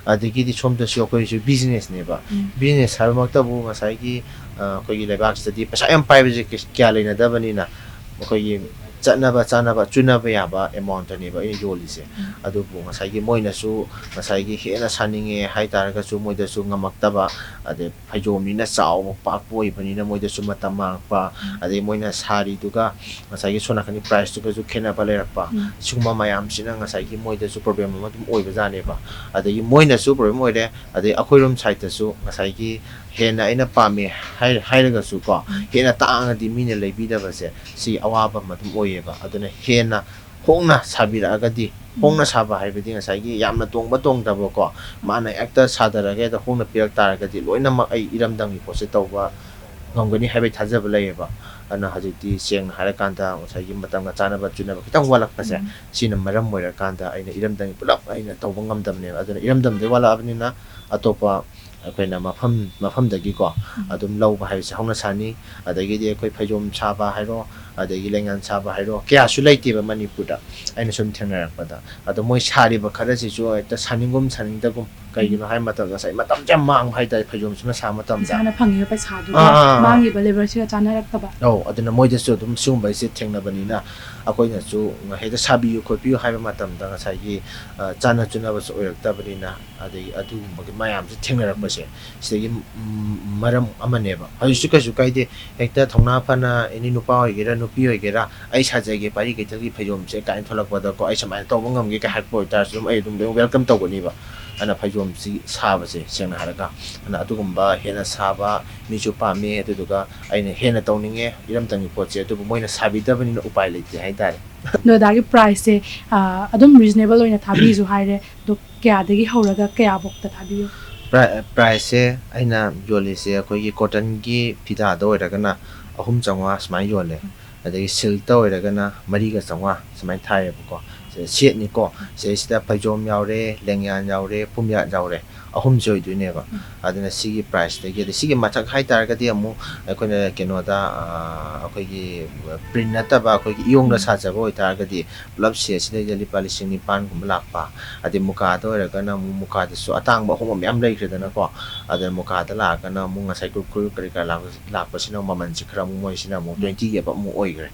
ꯑꯗꯒꯤꯗꯤ ꯁꯣꯝꯗꯁꯨ ꯑꯩꯈꯣꯏꯁꯨ ꯕꯤꯖꯤꯅꯦꯁꯅꯦꯕ꯫ ꯎꯝ꯫ ꯕꯤꯖꯤꯅꯦꯁ ꯍꯥꯏꯕꯃꯛꯇꯕꯨ ꯉꯁꯥꯏꯒꯤ, ꯑ, ꯑꯩꯈꯣꯏꯒꯤ ꯂꯩꯕꯥꯛꯁꯤꯗꯗꯤ ꯄꯩꯁꯥ ꯌꯥꯝ ꯄꯥꯏꯕꯁꯦ ꯀꯩꯁ-, ꯀꯌꯥ ꯂꯩꯅꯗꯕꯅꯤꯅ, ꯑꯩꯈꯣꯏꯒꯤ ꯆꯠꯅꯕ ꯆꯥꯅꯕ ꯆꯨꯅꯕ ꯌꯥꯕ ꯑꯦꯃꯥꯎꯟꯠꯇꯅꯦꯕ ꯑꯩꯅ ꯌꯣꯜꯂꯤꯁꯦ꯫ ꯎꯝ꯫ ꯑꯗꯨꯕꯨ ꯉꯁꯥꯏꯒꯤ ꯃꯣꯏꯅꯁꯨ ꯉꯁꯥꯏꯒꯤ ꯍꯦꯟꯅ ꯁꯥꯅꯤꯡꯉꯦ ꯍꯥꯏ ꯇꯥꯔꯒꯁꯨ ꯃꯣꯏꯗꯁꯨ ꯉꯝꯃꯛꯇꯕ, ꯑꯗꯩ ꯐꯩꯖꯣꯝꯅꯤꯅ ꯆꯥꯎꯕ ꯄꯥꯛꯄ ꯑꯣꯏꯕꯅꯤꯅ ꯃꯣꯏꯗꯁꯨ ꯃꯇꯝ ꯃꯥꯡꯉꯛꯄ, ꯎꯝ꯫ ꯑꯗꯩ ꯃꯣꯏꯅ ꯁꯥꯔꯤꯗꯨꯒ ꯉꯁꯥꯏꯒꯤ ꯁꯣꯝ ꯅꯥꯀꯟꯒꯤ ꯄ꯭ꯔꯥꯏꯁꯇꯨꯒꯁꯨ ꯈꯦꯠꯅꯕ ꯂꯩꯔꯛꯄ, ꯎꯝ꯫ ꯁꯤꯒꯨꯝꯕ ꯃꯌꯥꯝꯁꯤꯅ ꯉꯁꯥꯏꯒꯤ ꯃꯣꯏꯗꯁꯨ ꯄ꯭ꯔꯣꯕ꯭ꯂꯦꯝ ꯑꯃ ꯑꯗꯨꯝ ꯑꯣꯏꯕꯖꯥꯠꯅꯦꯕ꯫ ꯑꯗꯒꯤ ꯃꯣꯏꯅꯁꯨ ꯄ꯭ꯔꯣꯕ꯭ꯂꯦꯝ ꯑꯣꯏꯔꯦ, ꯑꯗꯩ ꯑꯩꯈꯣꯏꯔꯣꯝ ꯁꯥꯏꯠꯇꯁꯨ ꯉꯁꯥꯏꯒꯤ ꯍꯦꯟꯅ ꯑꯩꯅ ꯄꯥꯝꯃꯦ ꯍꯥꯏ-, ꯍꯥꯏꯔꯒꯁꯨ ꯀꯣ, ꯎꯝ꯫ ꯍꯦꯟꯅ ꯇꯥꯡꯉꯗꯤ ꯃꯤꯅ ꯂꯩꯕꯤꯗꯕꯁꯦ ꯁꯤ ꯑꯋꯥꯕ ꯑꯃ ꯑꯗꯨꯝ ꯑꯣꯏꯌꯦꯕ꯫ ꯑꯗꯨꯅ ꯍꯦꯟꯅ ꯍꯣꯡꯅ ꯁꯥꯕꯤꯔꯛꯑꯒꯗꯤ ꯍꯣꯡꯅ ꯁꯥꯕ ꯍꯥꯏꯕꯗꯤ ꯉꯁꯥꯏꯒꯤ ꯌꯥꯝꯅ ꯇꯣꯡꯕ ꯇꯣꯡꯗꯕꯀꯣ, ꯃꯥꯅ ꯍꯦꯛꯇ ꯁꯥꯗꯔꯒ ꯍꯦꯛꯇ ꯍꯣꯡꯅ ꯄꯤꯔꯛ ꯇꯥꯔꯒꯗꯤ ꯂꯣꯏꯅꯃꯛ ꯑꯩ ꯏꯔꯝꯗꯝꯒꯤ ꯄꯣꯠꯁꯦ ꯇꯧꯕ ꯉꯝꯒꯅꯤ ꯍꯥꯏꯕꯒꯤ ꯊꯥꯖꯕ ꯂꯩꯌꯦꯕ꯫ ꯑꯗꯨꯅ ꯍꯧꯖꯤꯛꯇꯤ ꯁꯦꯡꯅ ꯍꯥꯏꯔꯀꯥꯟꯗ ꯉꯁꯥꯏꯒꯤ ꯃꯇꯝꯒ ꯆꯥꯅꯕ ꯆꯨꯅꯕ ꯈꯤꯇꯪ ꯋꯥꯠꯂꯛꯄꯁꯦ, ꯎꯝ꯫ ꯁꯤꯅ ꯃꯔꯝ ꯑꯣꯏꯔꯀꯥꯟꯗ ꯑꯩꯅ ꯏꯔꯝꯗꯝꯒꯤ ꯄꯨꯂꯞ ꯑꯩꯅ ꯇꯧꯕ ꯉꯝꯗꯕꯅꯦꯕ꯫ ꯑꯗꯨꯅ ꯏꯔꯝꯗꯝꯗꯒꯤ ꯋꯥꯠꯂꯛꯑꯕꯅꯤꯅ ꯑꯇꯣꯞꯄ ꯑꯩꯈꯣꯏꯅ ꯃꯐꯝ ꯃꯐꯝꯗꯒꯤꯀꯣ, ꯎꯝ꯫ ꯑꯗꯨꯝ ꯂꯧꯕ ꯍꯥꯏꯕꯁꯦ ꯍꯧꯅ ꯁꯥꯅꯤ꯫ ꯑꯗꯒꯤꯗꯤ ꯑꯩꯈꯣꯏ ꯐꯩꯖꯣꯝ ꯁꯥꯕ ꯍꯥꯏꯔꯣ, ꯑꯗꯒꯤ ꯂꯦꯡꯌꯥꯟ ꯁꯥꯕ ꯍꯥꯏꯔꯣ, ꯀꯌꯥꯁꯨ ꯂꯩꯇꯦꯕ ꯃꯅꯤꯄꯨꯔꯗ, ꯑꯩꯅ ꯁꯨꯝ ꯊꯦꯡꯅꯔꯛꯄꯗ꯫ ꯑꯗꯣ ꯃꯣꯏ ꯁꯥꯔꯤꯕ ꯈꯔꯁꯤꯁꯨ ꯍꯦꯛꯇ ꯁꯥꯅꯤꯡꯒꯨꯝ ꯁꯥꯅꯤꯡꯗꯒꯨꯝ꯫ ꯀꯩꯒꯤꯅꯣ ꯍꯥꯏꯕ ꯃꯇꯝꯗ ꯉꯁꯥꯏ ꯃꯇꯝꯁꯦ ꯌꯥꯝ ꯃꯥꯡꯕ ꯍꯥꯏꯇꯥꯔꯦ ꯐꯩꯖꯣꯝꯁꯤꯃ ꯁꯥꯕ ꯃꯇꯝꯗ꯫ ꯏꯁꯥꯅ ꯐꯪꯉꯤꯕ ꯄꯩꯁꯥꯗꯨꯒ ꯑꯥ, ꯑꯥ, ꯑꯥ꯫ ꯃꯥꯡꯉꯤꯕ ꯂꯦꯕꯔꯁꯤꯒ ꯆꯥꯟꯅꯔꯛꯇꯕ꯫ ꯑꯧ, ꯑꯗꯨꯅ ꯃꯣꯏꯗꯁꯨ ꯑꯗꯨꯝ ꯁꯤꯒꯨꯝꯕꯁꯦ ꯊꯦꯡꯅꯕꯅꯤꯅ ꯑꯩꯈꯣꯏꯅꯁꯨ ꯍꯦꯛꯇ ꯁꯥꯕꯤꯌꯨ ꯈꯣꯠꯄꯤꯌꯨ ꯍꯥꯏꯕ ꯃꯇꯝꯗ ꯉꯁꯥꯏꯒꯤ, ꯑ, ꯆꯥꯟꯅ ꯆꯨꯅꯕꯁꯨ ꯑꯣꯏꯔꯛꯇꯕꯅꯤꯅ, ꯑꯗꯒꯤ ꯑꯗꯨꯒꯨꯝꯕꯒꯤ ꯃꯌꯥꯝꯁꯦ ꯊꯦꯡꯅꯔꯛꯄꯁꯦ ꯁꯤꯗꯒꯤ, ꯎꯝ, ꯃꯔꯝ ꯑꯃꯅꯦꯕ꯫ ꯍꯧꯖꯤꯛꯁꯨ ꯀꯩꯁꯨ ꯀꯥꯏꯗꯦ, ꯍꯦꯛꯇ ꯊꯧꯅꯥ ꯐꯅ ꯑꯦꯅꯤ ꯅꯨꯄꯥ ꯑꯣꯏꯒꯦꯔꯥ ꯅꯨꯄꯤ ꯑꯣꯏꯒꯦꯔꯥ, "ꯑꯩ ꯁꯥꯖꯒꯦ ꯄꯥꯔꯤ ꯀꯩꯊꯦꯜꯒꯤ ꯐꯩꯖꯣꯝꯁꯦ" ꯀꯥꯏꯅ ꯊꯣꯛꯂꯛꯄꯗꯀꯣ, "ꯑꯩ ꯁꯨꯃꯥꯏꯅ ꯇꯧꯕ ꯉꯝꯒꯦ" ꯀꯥꯏ ꯍꯥꯏꯔꯛꯄ ꯑꯣꯏꯇꯥꯔꯁꯨ ꯑꯗꯨꯝ ꯑꯩ ꯑꯗꯨꯝ ꯂꯣꯏ ꯋꯦꯜꯀꯝ ꯇꯧꯒꯅꯤꯕ꯫ ꯑꯗꯨꯅ ꯐꯩꯖꯣꯝꯁꯤ ꯁꯥꯕꯁꯦ ꯁꯦꯡꯅ ꯍꯥꯏꯔꯒ, ꯑꯗꯨꯅ ꯑꯗꯨꯒꯨꯝꯕ ꯍꯦꯟꯅ ꯁꯥꯕ ꯃꯤꯁꯨ ꯄꯥꯝꯃꯦ, ꯑꯗꯨꯗꯨꯒ ꯑꯩꯅ ꯍꯦꯟꯅ ꯇꯧꯅꯤꯡꯉꯦ, ꯏꯔꯝꯗꯝꯒꯤ ꯄꯣꯠꯁꯦ, ꯑꯗꯨꯕꯨ ꯃꯣꯏꯅ ꯁꯥꯕꯤꯗꯕꯅꯤꯅ ꯎꯄꯥꯏ ꯂꯩꯇꯦ ꯍꯥꯏꯇꯥꯔꯦ꯫ ꯅꯣꯏꯗꯥꯒꯤ ꯄ꯭ꯔꯥꯏꯁꯁꯦ, ꯑ, ꯑꯗꯨꯝ ꯔꯤꯖꯅꯦꯕꯜ ꯑꯣꯏꯅ ꯊꯥꯕꯤꯁꯨ ꯍꯥꯏꯔꯦ, ꯑꯗꯣ ꯀꯌꯥꯗꯒꯤ ꯍꯧꯔꯒ ꯀꯌꯥꯐꯧꯇ ꯊꯥꯕꯤꯌꯨ? ꯄ꯭ꯔꯥꯏ-, ꯄ꯭ꯔꯥꯏꯁꯁꯦ ꯑꯩꯅ ꯌꯣꯜꯂꯤꯁꯦ ꯑꯩꯈꯣꯏꯒꯤ ꯀꯣꯇꯟꯒꯤ ꯐꯤꯗꯥꯗ ꯑꯣꯏꯔꯒꯅ ꯑꯍꯨꯝ ꯆꯥꯝꯃꯉꯥ ꯁꯨꯃꯥꯏꯅ ꯌꯣꯜꯂꯦ꯫ ꯑꯗꯒꯤ ꯁꯤꯜꯛꯇ ꯑꯣꯏꯔꯒꯅ ꯃꯔꯤꯒ ꯆꯥꯝꯃꯉꯥ ꯁꯨꯃꯥꯏꯅ ꯊꯥꯏꯌꯦꯕꯀꯣ꯫ ꯁꯦ-, ꯁꯦꯠꯅꯤꯀꯣ꯫ ꯁꯤꯗꯩꯁꯤꯗ ꯐꯩꯖꯣꯝ ꯌꯥꯎꯔꯦ, ꯂꯦꯡꯌꯥꯟ ꯌꯥꯎꯔꯦ, ꯄꯨꯝꯌꯥꯠ ꯌꯥꯎꯔꯦ꯫ ꯑꯍꯨꯝꯁꯦ ꯑꯣꯏꯗꯣꯏꯅꯦꯕ꯫ ꯎꯝ꯫ ꯑꯗꯨꯅ ꯁꯤꯒꯤ ꯄ꯭ꯔꯥꯏꯁꯇꯒꯤ, ꯑꯗꯩ ꯁꯤꯒꯤ ꯃꯊꯛ ꯍꯥꯏꯇꯥꯔꯒꯗꯤ ꯑꯃꯨꯛ ꯑꯩꯈꯣꯏꯅ ꯀꯩꯅꯣꯗ, ꯑ, ꯑꯩꯈꯣꯏꯒꯤ ꯄ꯭ꯔꯤꯟ ꯅꯠꯇꯕ ꯑꯩꯈꯣꯏꯒꯤ ꯏꯌꯣꯡꯗ ꯎꯝ꯫ ꯁꯥꯖꯕ ꯑꯣꯏꯇꯥꯔꯒꯗꯤ ꯄꯨꯂꯞ ꯁꯦꯠꯁꯤꯗꯩꯗ ꯂꯨꯄꯥ ꯂꯤꯁꯤꯡ ꯅꯤꯄꯥꯟꯒꯨꯝꯕ ꯂꯥꯛꯄ꯫ ꯑꯗꯩ ꯃꯨꯀꯥꯗ ꯑꯣꯏꯔꯒꯅ ꯑꯃꯨꯛ ꯃꯨꯀꯥꯗꯁꯨ ꯑꯇꯥꯡꯕ ꯑꯍꯣꯡꯕ ꯃꯌꯥꯝ ꯂꯩꯈ꯭ꯔꯦꯗꯅꯀꯣ꯫ ꯑꯗ ꯃꯨꯀꯥꯗ ꯂꯥꯛꯑꯒꯅ ꯑꯃꯨꯛ ꯉꯁꯥꯏ ꯀꯨꯔꯀꯨꯔ ꯀꯔꯤ ꯀꯔꯥ ꯂꯥꯛꯄ-, ꯂꯥꯛꯄꯁꯤꯅ ꯃꯃꯜꯁꯦ ꯈꯔ ꯑꯃꯨꯛ ꯃꯣꯏꯁꯤꯅ ꯑꯃꯨꯛ ꯎꯝ꯫ twenty ꯑꯕꯞ ꯑꯃꯨꯛ ꯑꯣꯏꯈ꯭ꯔꯦ꯫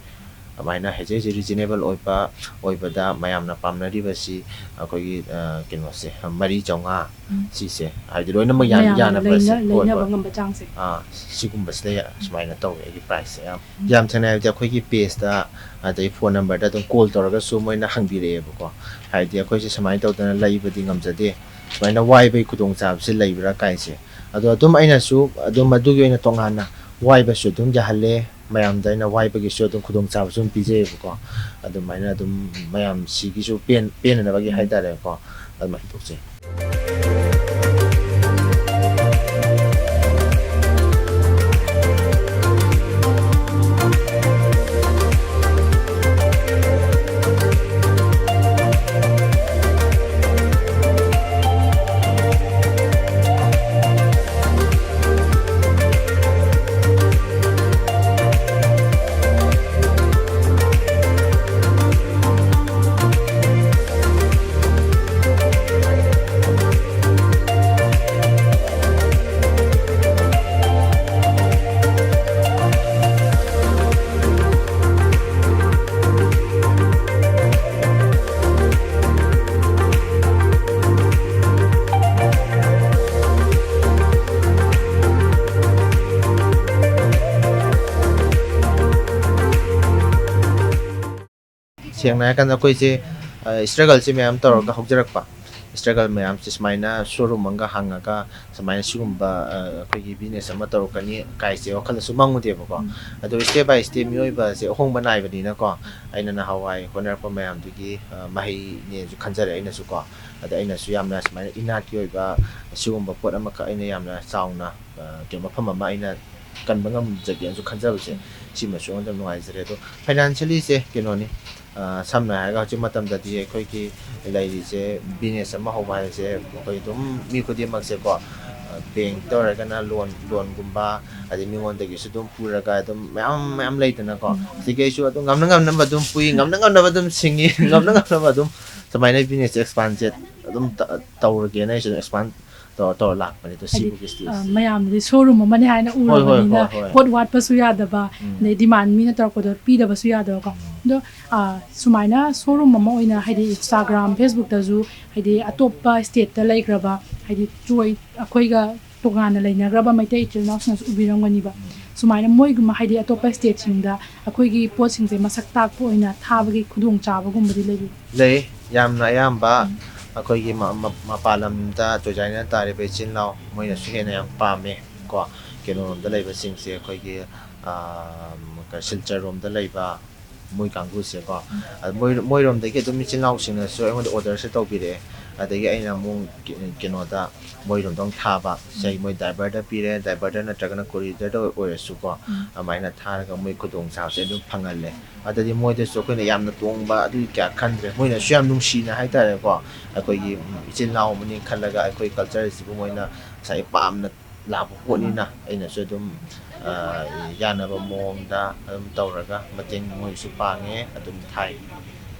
ꯑꯗꯨꯃꯥꯏꯅ ꯍꯧꯖꯤꯛ ꯍꯧꯖꯤꯛ ꯔꯤꯖꯅꯦꯕꯜ ꯑꯣꯏꯕ, ꯑꯣꯏꯕꯗ ꯃꯌꯥꯝꯅ ꯄꯥꯝꯅꯔꯤꯕꯁꯤ ꯑꯩꯈꯣꯏꯒꯤ, ꯑ, ꯀꯩꯅꯣꯁꯦ, ꯃꯔꯤ ꯆꯥꯝꯃꯉꯥ ꯎꯝ꯫ ꯁꯤꯁꯦ, ꯍꯥꯏꯗꯤ ꯂꯣꯏꯅꯃꯛ ꯌꯥ-, ꯃꯌꯥꯝꯅ ꯌꯥꯅꯕꯁꯦ꯫ ꯂꯩꯅ-, ꯍꯣꯏ, ꯂꯩꯅꯕ ꯍꯣꯏ꯫ ꯉꯝꯕ ꯆꯥꯡꯁꯦ꯫ ꯑꯥ, ꯁꯤꯒꯨꯝꯕꯁꯤꯗ ꯌꯥ-, ꯁꯨꯃꯥꯏꯅ ꯇꯧꯋꯦ ꯑꯩꯒꯤ ꯄ꯭ꯔꯥꯏꯁꯁꯦ꯫ ꯌꯥꯝ, ꯎꯝ꯫ ꯌꯥꯝ ꯊꯦꯡꯅꯩ ꯍꯥꯏꯕꯗꯤ ꯑꯩꯈꯣꯏꯒꯤ ꯄꯦꯖꯇ, ꯑꯗꯩ ꯐꯣꯟ ꯅꯝꯕꯔꯗ ꯑꯗꯨꯝ ꯀꯣꯜ ꯇꯧꯔꯒꯁꯨ ꯃꯣꯏꯅ ꯍꯪꯕꯤꯔꯛꯑꯦꯕꯀꯣ꯫ ꯍꯥꯏꯗꯤ ꯑꯩꯈꯣꯏꯁꯦ ꯁꯨꯃꯥꯏꯅ ꯇꯧꯗꯅ ꯂꯩꯕꯗꯤ ꯉꯝꯖꯗꯦ, ꯁꯨꯃꯥꯏꯅ ꯋꯥꯏꯕꯒꯤ ꯈꯨꯗꯣꯡꯆꯥꯕꯁꯦ ꯂꯩꯕ꯭ꯔꯥ ꯀꯥꯏꯁꯦ꯫ ꯑꯗꯣ ꯑꯗꯨꯝ ꯑꯩꯅꯁꯨ ꯑꯗꯨꯝ ꯃꯗꯨꯒꯤ ꯑꯣꯏꯅ ꯇꯣꯉꯥꯟꯅ ꯋꯥꯏꯕꯁꯨ ꯑꯗꯨꯝ ꯌꯥꯍꯜꯂꯦ꯫ ꯃꯌꯥꯝꯗ ꯑꯩꯅ ꯋꯥꯏꯕꯒꯤꯁꯨ ꯑꯗꯨꯝ ꯈꯨꯗꯣꯡꯆꯥꯕꯁꯨ ꯑꯗꯨꯝ ꯄꯤꯖꯩꯌꯦꯕꯀꯣ꯫ ꯑꯗꯨꯃꯥꯏꯅ ꯑꯗꯨꯝ ꯃꯌꯥꯝ ꯁꯤꯒꯤꯁꯨ ꯄꯦꯟ-, ꯄꯦꯟꯅꯅꯕꯒꯤ ꯍꯥꯏꯇꯥꯔꯦꯀꯣ, ꯑꯗꯨꯃꯥꯏꯅ ꯇꯧꯖꯩ꯫ ꯁꯦꯡꯅ ꯍꯥꯏꯔꯀꯥꯟꯗ ꯑꯩꯈꯣꯏꯁꯦ, ꯑ, struggle-ꯁꯦ ꯃꯌꯥꯝ ꯇꯧꯔꯒ ꯍꯧꯖꯔꯛꯄ꯫ Struggle ꯃꯌꯥꯝꯁꯦ ꯁꯨꯃꯥꯏꯅ showroom ꯑꯃꯒ ꯍꯥꯡꯉꯒ ꯁꯨꯃꯥꯏꯅ ꯁꯤꯒꯨꯝꯕ, ꯑ, ꯑꯩꯈꯣꯏꯒꯤ business ꯑꯃ ꯇꯧꯔꯛꯀꯅꯤ ꯀꯥꯏꯁꯦ ꯋꯥꯈꯜꯗꯁꯨ ꯃꯪꯉꯨꯗꯦꯕꯀꯣ꯫ ꯎꯝ꯫ ꯑꯗꯣ step by step ꯃꯤꯑꯣꯏꯕꯁꯦ ꯑꯍꯣꯡꯕ ꯅꯥꯏꯕꯅꯤꯅꯀꯣ, ꯑꯩꯅ ꯅꯍꯥꯟꯋꯥꯏ ꯍꯣꯠꯅꯔꯛꯄ ꯃꯌꯥꯝꯗꯨꯒꯤ, ꯑ, ꯃꯍꯩꯅꯦꯁꯨ ꯈꯟꯖꯔꯦ ꯑꯩꯅꯁꯨꯀꯣ꯫ ꯑꯗ ꯑꯩꯅꯁꯨ ꯌꯥꯝꯅ ꯁꯨꯃꯥꯏꯅ ꯏꯅꯥꯠꯀꯤ ꯑꯣꯏꯕ ꯁꯤꯒꯨꯝꯕ ꯄꯣꯠ ꯑꯃꯈꯛ ꯑꯩꯅ ꯌꯥꯝꯅ ꯆꯥꯎꯅ, ꯑ, ꯀꯩꯅꯣ, ꯃꯐꯝ ꯑꯃ ꯑꯩꯅ ꯀꯟꯕ ꯉꯝꯖꯒꯦꯅꯁꯨ ꯈꯟꯖꯕꯁꯦ, ꯁꯤꯃꯁꯨ ꯑꯩꯉꯣꯟꯗ ꯅꯨꯡꯉꯥꯏꯖꯔꯦ꯫ ꯑꯗꯣ financially-ꯁꯦ ꯀꯩꯅꯣꯅꯤ, ꯑ, ꯁꯝꯅ ꯍꯥꯏꯔꯒ ꯍꯧꯖꯤꯛ ꯃꯇꯝꯗꯗꯤ ꯑꯩꯈꯣꯏꯒꯤ ꯂꯩꯔꯤꯁꯦ business ꯑꯃ ꯍꯧꯕ ꯍꯥꯏꯁꯦ ꯑꯩꯈꯣꯏ ꯑꯗꯨꯝ ꯃꯤ ꯈꯨꯗꯤꯡꯃꯛꯁꯦꯀꯣ, ꯑ, bank-ꯇ ꯑꯣꯏꯔꯒꯅ loan, loan-ꯒꯨꯝꯕ, ꯑꯗꯩ ꯃꯤꯉꯣꯟꯗꯒꯤꯁꯨ ꯑꯗꯨꯝ ꯄꯨꯔꯒ ꯑꯗꯨꯝ ꯃꯌꯥꯝ ꯃꯌꯥꯝ ꯂꯩꯗꯅꯀꯣ꯫ ꯎꯝ꯫ ꯁꯤꯒꯤ ꯑꯩꯁꯨ ꯑꯗꯨꯝ ꯉꯝꯅ ꯉꯝꯅꯕ ꯑꯗꯨꯝ ꯄꯨꯏ, ꯉꯝꯅ ꯉꯝꯅꯕ ꯑꯗꯨꯝ ꯁꯤꯡꯉꯤ, ꯉꯝꯅ ꯉꯝꯅꯕ ꯑꯗꯨꯝ ꯁꯨꯃꯥꯏꯅ business expand-ꯁꯦ ꯑꯗꯨꯝ ꯇ-, ꯇꯧꯔꯒꯦꯅ ꯑꯩꯁꯨ ꯑꯗꯨꯝ expand ꯇꯧꯔ ꯇꯧꯔ ꯂꯥꯛꯄꯅꯦ꯫ ꯑꯗꯣ ꯍꯥꯏꯗꯤ, ꯁꯤꯕꯨꯒꯤ stage-ꯁꯦ꯫ ꯑ, ꯃꯌꯥꯝꯅꯗꯤ showroom ꯑꯃꯅꯦ ꯍꯥꯏꯅ ꯍꯣꯏ, ꯍꯣꯏ, ꯎꯔꯕꯅꯤꯅ ꯍꯣꯏ, ꯍꯣꯏ꯫ ꯄꯣꯠ ꯋꯥꯠꯄꯁꯨ ꯌꯥꯗꯕ, ꯎꯝ꯫ ꯑꯗꯩ demand ꯃꯤꯅ ꯇꯧꯔꯛꯄꯗꯣ ꯄꯤꯗꯕꯁꯨ ꯌꯥꯗꯕꯀꯣ꯫ ꯑꯗꯣ, ꯑ, ꯁꯨꯃꯥꯏꯅ showroom ꯑꯃ ꯑꯣꯏꯅ ꯍꯥꯏꯗꯤ Instagram, Facebook-ꯇꯁꯨ ꯍꯥꯏꯗꯤ ꯑꯇꯣꯞꯄ state-ꯇ ꯂꯩꯈ꯭ꯔꯕ ꯍꯥꯏꯗꯤ ꯆꯣꯏ-, ꯑꯩꯈꯣꯏꯒ ꯇꯣꯉꯥꯟꯅ ꯂꯩꯅꯈ꯭ꯔꯕ ꯃꯩꯇꯩ ꯏꯆꯤꯜ ꯏꯅꯥꯎꯁꯤꯡꯅꯁꯨ ꯎꯕꯤꯔꯝꯒꯅꯤꯕ꯫ ꯎꯝ꯫ ꯁꯨꯃꯥꯏꯅ ꯃꯣꯏꯒꯨꯝꯕ ꯍꯥꯏꯗꯤ ꯑꯇꯣꯞꯄ state-ꯁꯤꯡꯗ ꯑꯩꯈꯣꯏꯒꯤ ꯄꯣꯠꯁꯤꯡꯁꯦ ꯃꯁꯛ ꯇꯥꯛꯄ ꯑꯣꯏꯅ ꯊꯥꯕꯒꯤ ꯈꯨꯗꯣꯡꯆꯥꯕꯒꯨꯝꯕꯗꯤ ꯂꯩꯕꯤꯕ꯭ꯔꯥ? ꯂꯩ꯫ ꯌꯥꯝꯅ ꯑꯌꯥꯝꯕ ꯎꯝ꯫ ꯑꯩꯈꯣꯏꯒꯤ ꯃ-, ꯃ-, ꯃꯄꯥꯟ ꯂꯝꯗ ꯆꯣꯏꯖꯥꯏꯅ ꯇꯥꯔꯤꯕ ꯏꯆꯤꯜ ꯏꯅꯥꯎ ꯃꯣꯏꯅꯁꯨ ꯍꯦꯟꯅ ꯌꯥꯝ ꯄꯥꯝꯃꯦ ꯀꯣ꯫ ꯀꯩꯅꯣꯔꯣꯝꯗ ꯂꯩꯕꯁꯤꯡꯁꯦ ꯑꯩꯈꯣꯏꯒꯤ ꯑꯥ, ꯀ-, ꯁꯤꯜꯆꯔ ꯔꯣꯝꯗ ꯂꯩꯕ ꯃꯣꯏ ꯀꯥꯡꯕꯨꯁꯦꯀꯣ, ꯑꯗ ꯃꯣꯏ, ꯃꯣꯏꯔꯣꯝꯗꯒꯤ ꯑꯗꯨꯝ ꯏꯆꯤꯜ ꯏꯅꯥꯎꯁꯤꯡꯅꯁꯨ ꯑꯩꯉꯣꯟꯗ ꯑꯣꯔꯗꯔꯁꯦ ꯇꯧꯕꯤꯔꯛꯑꯦ꯫ ꯑꯗꯒꯤ ꯑꯩꯅ ꯑꯃꯨꯛ ꯀꯦ-, ꯀꯩꯅꯣꯗ, ꯃꯣꯏꯔꯣꯝꯗ ꯑꯃꯨꯛ ꯊꯥꯕ꯫ ꯁꯦ, ꯃꯣꯏ ꯗ꯭ꯔꯥꯏꯚꯔꯗ ꯄꯤꯔꯦ, ꯗ꯭ꯔꯥꯏꯚꯔꯗ ꯅꯠꯇ꯭ꯔꯒꯅ ꯀꯣꯔꯤꯌꯔꯗ ꯑꯣꯏꯔꯁꯨꯀꯣ, ꯑꯗꯨꯃꯥꯏꯅ ꯊꯥꯔꯒ ꯃꯣꯏ ꯈꯨꯗꯣꯡꯆꯥꯕꯁꯦ ꯑꯗꯨꯝ ꯐꯪꯍꯜꯂꯦ꯫ ꯑꯗꯨꯗꯤ ꯃꯣꯏꯗꯁꯨ ꯑꯩꯈꯣꯏꯅ ꯌꯥꯝꯅ ꯇꯣꯡꯕ ꯑꯗꯨꯒꯤ ꯀꯌꯥ ꯈꯟꯗ꯭ꯔꯦ꯫ ꯃꯣꯏꯅꯁꯨ ꯌꯥꯝ ꯅꯨꯡꯁꯤꯅ ꯍꯥꯏꯇꯥꯔꯦꯀꯣ, ꯑꯩꯈꯣꯏꯒꯤ, ꯎꯝ, ꯏꯆꯤꯜ ꯏꯅꯥꯎ ꯑꯃꯅꯤ ꯈꯜꯂꯒ ꯑꯩꯈꯣꯏ ꯀꯜꯆꯔꯁꯤꯕꯨ ꯃꯣꯏꯅ ꯉꯁꯥꯏꯒꯤ ꯄꯥꯝꯅ ꯂꯥꯛꯄ ꯄꯣꯠꯅꯤꯅ ꯑꯩꯅꯁꯨ ꯑꯗꯨꯝ, ꯑ, ꯌꯥꯅꯕ ꯃꯑꯣꯡꯗ ꯑꯗꯨꯝ ꯇꯧꯔꯒ ꯃꯇꯦꯡ ꯃꯣꯏꯁꯨ ꯄꯥꯡꯉꯦ, ꯑꯗꯨꯝ ꯊꯥꯏ꯫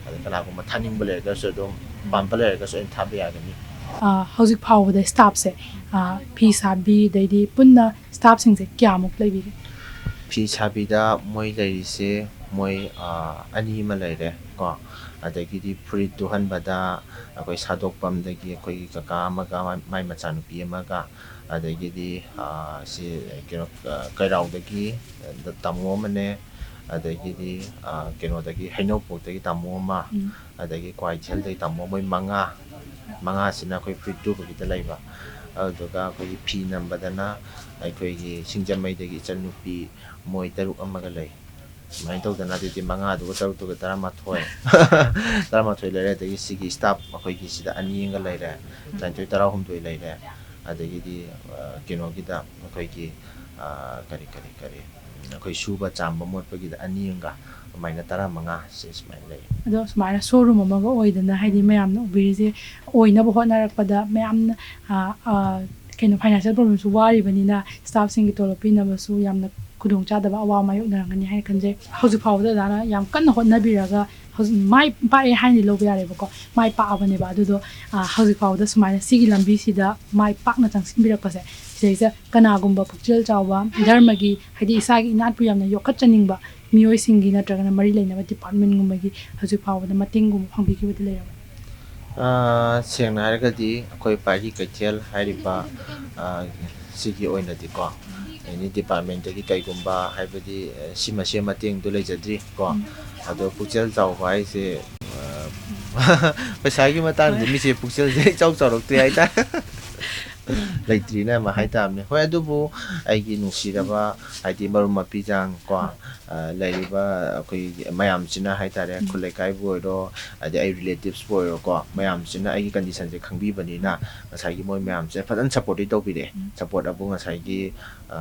ꯑꯗ ꯀꯅꯥꯒꯨꯝꯕ ꯊꯥꯅꯤꯡꯕ ꯂꯩꯔꯒꯁꯨ ꯑꯗꯨꯝ, ꯄꯥꯝꯕ ꯂꯩꯔꯒꯁꯨ ꯑꯩꯅ ꯊꯥꯕ ꯌꯥꯒꯅꯤ꯫ ꯑ, ꯍꯧꯖꯤꯛ ꯐꯥꯎꯕꯗ ꯁ꯭ꯇꯥꯐꯁꯦ, ꯑ, ꯐꯤ ꯁꯥꯕꯤ, ꯑꯗꯩꯗꯤ ꯄꯨꯟꯅ ꯁ꯭ꯇꯥꯐꯁꯤꯡꯁꯦ ꯀꯌꯥꯃꯨꯛ ꯂꯩꯕꯤꯒꯦ? ꯐꯤ ꯁꯥꯕꯤꯗ ꯃꯣꯏ ꯂꯩꯔꯤꯁꯦ ꯃꯣꯏ, ꯑ, ꯑꯅꯤ ꯑꯃ ꯂꯩꯔꯦ ꯀꯣ, ꯑꯗꯒꯤꯗꯤ ꯐꯨꯔꯤꯠ ꯇꯨꯍꯟꯕꯗ ꯑꯩꯈꯣꯏ ꯁꯥꯗꯣꯛꯄꯝꯗꯒꯤ ꯑꯩꯈꯣꯏꯒꯤ ꯀꯀꯥ ꯑꯃꯒ ꯃꯥꯏ, ꯃꯥꯏ ꯃꯆꯥꯅꯨꯄꯤ ꯑꯃꯒ, ꯑꯗꯒꯤꯗꯤ, ꯑ, ꯁꯤ ꯀꯩꯅꯣ, ꯑ, ꯀꯩꯔꯥꯎꯗꯒꯤ ꯇꯥꯃꯣ ꯑꯃꯅꯦ, ꯑꯗꯒꯤꯗꯤ, ꯑ, ꯀꯩꯅꯣꯗꯒꯤ ꯍꯩꯅꯧꯄꯣꯛꯇꯒꯤ ꯇꯥꯃꯣ ꯑꯃ, ꯎꯝ꯫ ꯑꯗꯒꯤ ꯀ꯭ꯋꯥꯏꯊꯦꯜꯗꯒꯤ ꯇꯥꯃꯣ, ꯃꯣꯏ ꯃꯉꯥ, ꯃꯉꯥꯁꯤꯅ ꯑꯩꯈꯣꯏ ꯐꯨꯔꯤꯠ ꯇꯨꯕꯒꯤꯗ ꯂꯩꯕ꯫ ꯑꯗꯨꯗꯨꯒ ꯑꯩꯈꯣꯏꯒꯤ ꯐꯤ ꯅꯝꯕꯗꯅ ꯑꯩꯈꯣꯏꯒꯤ ꯁꯤꯡꯖꯃꯩꯗꯒꯤ ꯏꯆꯟꯅꯨꯄꯤ, ꯃꯣꯏ ꯇꯔꯨꯛ ꯑꯃꯒ ꯂꯩ꯫ ꯁꯨꯃꯥꯏꯅ ꯇꯧꯗꯅ ꯑꯗꯨꯗꯤ ꯃꯉꯥꯗꯨꯒ ꯇꯔꯨꯛꯇꯨꯒ ꯇꯔꯥꯃꯥꯊꯣꯏ, ꯇꯔꯥꯃꯥꯊꯣꯏ ꯂꯩꯔꯦ꯫ ꯑꯗꯒꯤ ꯁꯤꯒꯤ ꯁ꯭ꯇꯥꯐ ꯑꯩꯈꯣꯏꯒꯤ ꯁꯤꯗ ꯑꯅꯤ ꯑꯃꯒ ꯂꯩꯔꯦ, ꯇꯔꯥꯅꯤꯊꯣꯏ, ꯇꯔꯥꯍꯨꯝꯗꯣꯏ ꯂꯩꯔꯦ꯫ ꯑꯗꯒꯤꯗꯤ, ꯑ, ꯀꯩꯅꯣꯒꯤꯗ ꯑꯩꯈꯣꯏꯒꯤ, ꯑ, ꯀꯔꯤ, ꯀꯔꯤ, ꯀꯔꯤ, ꯎꯝ, ꯑꯩꯈꯣꯏ ꯁꯨꯕ ꯆꯥꯝꯕ ꯃꯣꯠꯄꯒꯤꯗ ꯑꯅꯤ ꯑꯃꯒ, ꯑꯗꯨꯃꯥꯏꯅ ꯇꯔꯥꯃꯉꯥ ꯁꯦ ꯁꯨꯃꯥꯏꯅ ꯂꯩ꯫ ꯑꯗꯣ ꯁꯨꯃꯥꯏꯅ ꯁꯣꯔꯨꯝ ꯑꯃꯒ ꯑꯣꯏꯗꯅ, ꯍꯥꯏꯗꯤ ꯃꯌꯥꯝꯅ ꯎꯕꯤꯔꯤꯁꯦ ꯑꯣꯏꯅꯕ ꯍꯣꯠꯅꯔꯛꯄꯗ ꯃꯌꯥꯝꯅ, ꯑ, ꯑ, ꯀꯩꯅꯣ, ꯐꯥꯏꯅꯥꯟꯁꯤꯌꯦꯜ ꯄ꯭ꯔꯣꯕ꯭ꯂꯦꯝꯁꯨ ꯋꯥꯔꯤꯕꯅꯤꯅ ꯁ꯭ꯇꯥꯐꯁꯤꯡꯒꯤ ꯇꯣꯂꯣꯞ ꯄꯤꯅꯕꯁꯨ ꯌꯥꯝꯅ ꯈꯨꯗꯣꯡꯆꯥꯗꯕ ꯑꯋꯥꯕ ꯃꯥꯌꯣꯛꯅꯔꯝꯒꯅꯤ ꯍꯥꯏꯅ ꯈꯟꯖꯩ꯫ ꯍꯧꯖꯤꯛ ꯐꯥꯎꯕꯗ ꯑꯣꯖꯥꯅ ꯌꯥꯝ ꯀꯟꯅ ꯍꯣꯠꯅꯕꯤꯔꯒ ꯍꯧꯖꯤꯛ ꯃꯥꯏ ꯄꯥꯛꯑꯦ ꯍꯥꯏꯅꯗꯤ ꯂꯧꯕ ꯌꯥꯔꯦꯕꯀꯣ, ꯃꯥꯏ ꯄꯥꯛꯑꯕꯅꯦꯕ꯫ ꯑꯗꯨꯗꯣ, ꯑ, ꯍꯧꯖꯤꯛ ꯐꯥꯎꯕꯗ ꯁꯨꯃꯥꯏꯅ ꯁꯤꯒꯤ ꯂꯝꯕꯤꯁꯤꯗ ꯃꯥꯏ ꯄꯥꯛꯅ ꯆꯪꯁꯤꯟꯕꯤꯔꯛꯄꯁꯦ, ꯁꯤꯗꯩꯁꯤꯗ ꯀꯅꯥꯒꯨꯝꯕ ꯄꯨꯛꯆꯦꯜ ꯆꯥꯎꯕ, ꯙꯔꯃꯒꯤ, ꯍꯥꯏꯗꯤ ꯏꯁꯥꯒꯤ ꯏꯅꯥꯠꯄꯨ ꯌꯥꯝꯅ ꯌꯣꯛꯈꯠꯆꯅꯤꯡꯕ ꯃꯤꯑꯣꯏꯁꯤꯡꯒꯤ ꯅꯠꯇ꯭ꯔꯒꯅ ꯃꯔꯤ ꯂꯩꯅꯕ ꯗꯤꯄꯥꯔꯠꯃꯦꯟꯒꯨꯝꯕꯒꯤ ꯍꯧꯖꯤꯛ ꯐꯥꯎꯕꯗ ꯃꯇꯦꯡꯒꯨꯝꯕ ꯐꯪꯕꯤꯈꯤꯕꯗꯤ ꯂꯩꯔꯕ꯭ꯔꯥ? ꯑꯥ, ꯁꯦꯡꯅ ꯍꯥꯏꯔꯒꯗꯤ ꯑꯩꯈꯣꯏ ꯄꯥꯏꯔꯤ ꯀꯩꯊꯦꯜ ꯍꯥꯏꯔꯤꯕ, ꯑꯥ, ꯁꯤꯒꯤ ꯑꯣꯏꯅꯗꯤꯀꯣ, ꯑꯦꯅꯤ ꯗꯤꯄꯥꯔꯠꯃꯦꯟꯇꯒꯤ ꯀꯩꯒꯨꯝꯕ, ꯍꯥꯏꯕꯗꯤ, ꯑꯦ, ꯁꯤꯃꯁꯦ ꯃꯇꯦꯡꯗꯣ ꯂꯩꯖꯗ꯭ꯔꯤ ꯀꯣ꯫ ꯎꯝ꯫ ꯑꯗꯣ ꯄꯨꯛꯆꯦꯜ ꯆꯥꯎꯕ ꯍꯥꯏꯁꯦ, ꯑꯥ, ꯄꯩꯁꯥꯒꯤ ꯃꯇꯥꯡꯗꯗꯤ ꯍꯣꯏ꯫ ꯃꯤꯁꯦ ꯄꯨꯛꯆꯦꯜꯁꯦ ꯏꯆꯥꯎ ꯆꯥꯎꯔꯛꯇꯦ ꯍꯥꯏꯇꯥꯔꯦ꯫ ꯂꯩꯇ꯭ꯔꯤꯅ ꯑꯃ ꯍꯥꯏꯇꯥꯕꯅꯦ꯫ ꯍꯣꯏ, ꯑꯗꯨꯕꯨ ꯑꯩꯒꯤ ꯅꯨꯡꯁꯤꯔꯕ, ꯍꯥꯏꯗꯤ ꯃꯔꯨꯞ ꯃꯄꯤꯖꯥꯡ ꯀꯣ, ꯑ, ꯂꯩꯔꯤꯕ ꯑꯩꯈꯣꯏ ꯃꯌꯥꯝꯁꯤꯅ ꯍꯥꯏꯇꯥꯔꯦ, ꯎꯝ꯫ ꯈꯨꯜ ꯂꯩꯀꯥꯏꯕꯨ ꯑꯣꯏꯔꯣ, ꯑꯗꯩ ꯑꯩ ꯔꯤꯂꯦꯇꯤꯞꯁꯄꯨ ꯑꯣꯏꯔꯣꯀꯣ, ꯃꯌꯥꯝꯁꯤꯅ ꯑꯩꯒꯤ ꯀꯟꯗꯤꯁꯟꯁꯦ ꯈꯪꯕꯤꯕꯅꯤꯅ ꯉꯁꯥꯏꯒꯤ ꯃꯣꯏ ꯃꯌꯥꯝꯁꯤꯅ ꯐꯖꯅ ꯁꯞꯄꯣꯔꯠꯇꯤ ꯇꯧꯕꯤꯔꯛꯑꯦ꯫ ꯎꯝ꯫ ꯁꯞꯄꯣꯔꯠ ꯑꯕꯨ ꯉꯁꯥꯏꯒꯤ, ꯑ,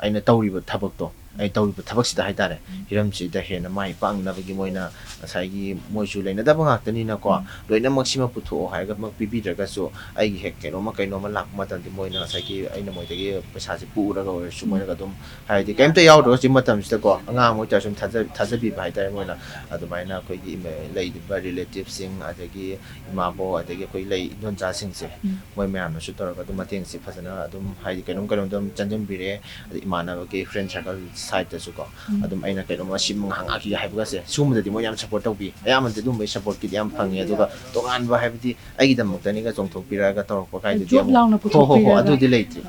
ꯑꯩꯅ ꯇꯧꯔꯤꯕ ꯊꯕꯛꯇꯣ, ꯑꯩ ꯇꯧꯔꯤꯕ ꯊꯕꯛꯁꯤꯗ ꯍꯥꯏꯇꯥꯔꯦ, ꯎꯝ꯫ ꯍꯤꯔꯝꯁꯤꯗ ꯍꯦꯟꯅ ꯃꯥꯏ ꯄꯥꯛꯅꯅꯕꯒꯤ ꯃꯣꯏꯅ ꯉꯁꯥꯏꯒꯤ ꯃꯣꯏꯁꯨ ꯂꯩꯅꯗꯕ ꯉꯥꯛꯇꯅꯤꯅꯀꯣ, ꯎꯝ꯫ ꯂꯣꯏꯅꯃꯛꯁꯤꯃ ꯄꯨꯊꯣꯛꯑꯣ ꯍꯥꯏꯔꯒꯃꯛ ꯄꯤꯕꯤꯗ꯭ꯔꯒꯁꯨ ꯑꯩꯒꯤ ꯍꯦꯛ ꯀꯩꯅꯣꯝꯃ ꯀꯩꯅꯣꯝꯃ ꯂꯥꯛꯄ ꯃꯇꯝꯗ ꯃꯣꯏꯅ ꯉꯁꯥꯏꯒꯤ ꯑꯩꯅ ꯃꯣꯏꯗꯒꯤ ꯄꯩꯁꯥꯁꯦ ꯄꯨꯔꯒ ꯑꯣꯏꯔꯁꯨ ꯎꯝ꯫ ꯃꯣꯏꯅꯒ ꯑꯗꯨꯝ ꯍꯥꯏꯗꯤ ꯀꯩꯝꯇ ꯌꯥꯎꯗ꯭ꯔꯒ ꯍꯧꯖꯤꯛ ꯃꯇꯝꯁꯤꯗꯀꯣ ꯑꯉꯥꯡ ꯑꯣꯏꯇꯥꯔꯁꯨ ꯑꯗꯨꯝ ꯊꯥꯖ-, ꯊꯥꯖꯕꯤꯕ ꯍꯥꯏꯇꯥꯔꯦ ꯃꯣꯏꯅ꯫ ꯑꯗꯨꯃꯥꯏꯅ ꯑꯩꯈꯣꯏꯒꯤ ꯏꯃ-, ꯂꯩꯔꯤꯕ ꯔꯤꯂꯦꯇꯤꯞꯁꯤꯡ ꯑꯗꯒꯤ ꯏꯃꯥꯕꯣꯛ ꯑꯗꯒꯤ ꯑꯩꯈꯣꯏ ꯂꯩ ꯏꯗꯣꯝꯆꯥꯁꯤꯡꯁꯦ ꯎꯝ꯫ ꯃꯣꯏ ꯃꯌꯥꯝꯅꯁꯨ ꯇꯧꯔꯒ ꯑꯗꯨꯝ ꯃꯇꯦꯡꯁꯦ ꯐꯖꯅ ꯑꯗꯨꯝ ꯍꯥꯏꯗꯤ ꯀꯩꯅꯣꯝ ꯀꯩꯅꯣꯝꯗ ꯑꯗꯨꯝ ꯆꯪꯁꯤꯟꯕꯤꯔꯦ꯫ ꯑꯗꯩ ꯏꯃꯥꯟꯅꯕꯒꯤ ꯐ꯭ꯔꯦꯟ ꯁꯥꯔꯀꯜ ꯁꯥꯏꯠꯇꯁꯨꯀꯣ ꯎꯝ꯫ ꯑꯗꯨꯝ ꯑꯩꯅ ꯀꯩꯅꯣꯝꯃ ꯁꯤ ꯉꯥꯏꯍꯥꯛ ꯉꯥꯛꯈꯤꯒꯦ ꯍꯥꯏꯕꯒꯁꯦ ꯁꯤꯒꯨꯝꯕꯗꯗꯤ ꯃꯣꯏ ꯌꯥꯝ ꯁꯞꯄꯣꯔꯠ ꯇꯧꯕꯤ꯫ ꯑꯌꯥꯝꯕꯅꯗꯤ ꯑꯗꯨꯝꯕꯩ ꯁꯞꯄꯣꯔꯠꯀꯤꯗꯤ ꯌꯥꯝ ꯐꯪꯉꯦ꯫ ꯑꯗꯨꯒ ꯇꯣꯉꯥꯟꯕ ꯍꯥꯏꯕꯗꯤ ꯑꯩꯒꯤꯗꯃꯛꯇꯅꯤꯒ ꯆꯣꯡꯊꯣꯛꯄꯤꯔꯛꯑꯒ ꯇꯧꯔꯛꯄ ꯀꯥꯏꯗꯨꯗꯤ ꯖꯣꯕ ꯑꯃꯨꯛ ꯂꯥꯎꯅ ꯍꯣ, ꯍꯣ, ꯍꯣ, ꯄꯨꯊꯣꯛꯄꯤꯔꯒ꯫ ꯑꯗꯨꯗꯤ ꯂꯩꯇ꯭ꯔꯤ꯫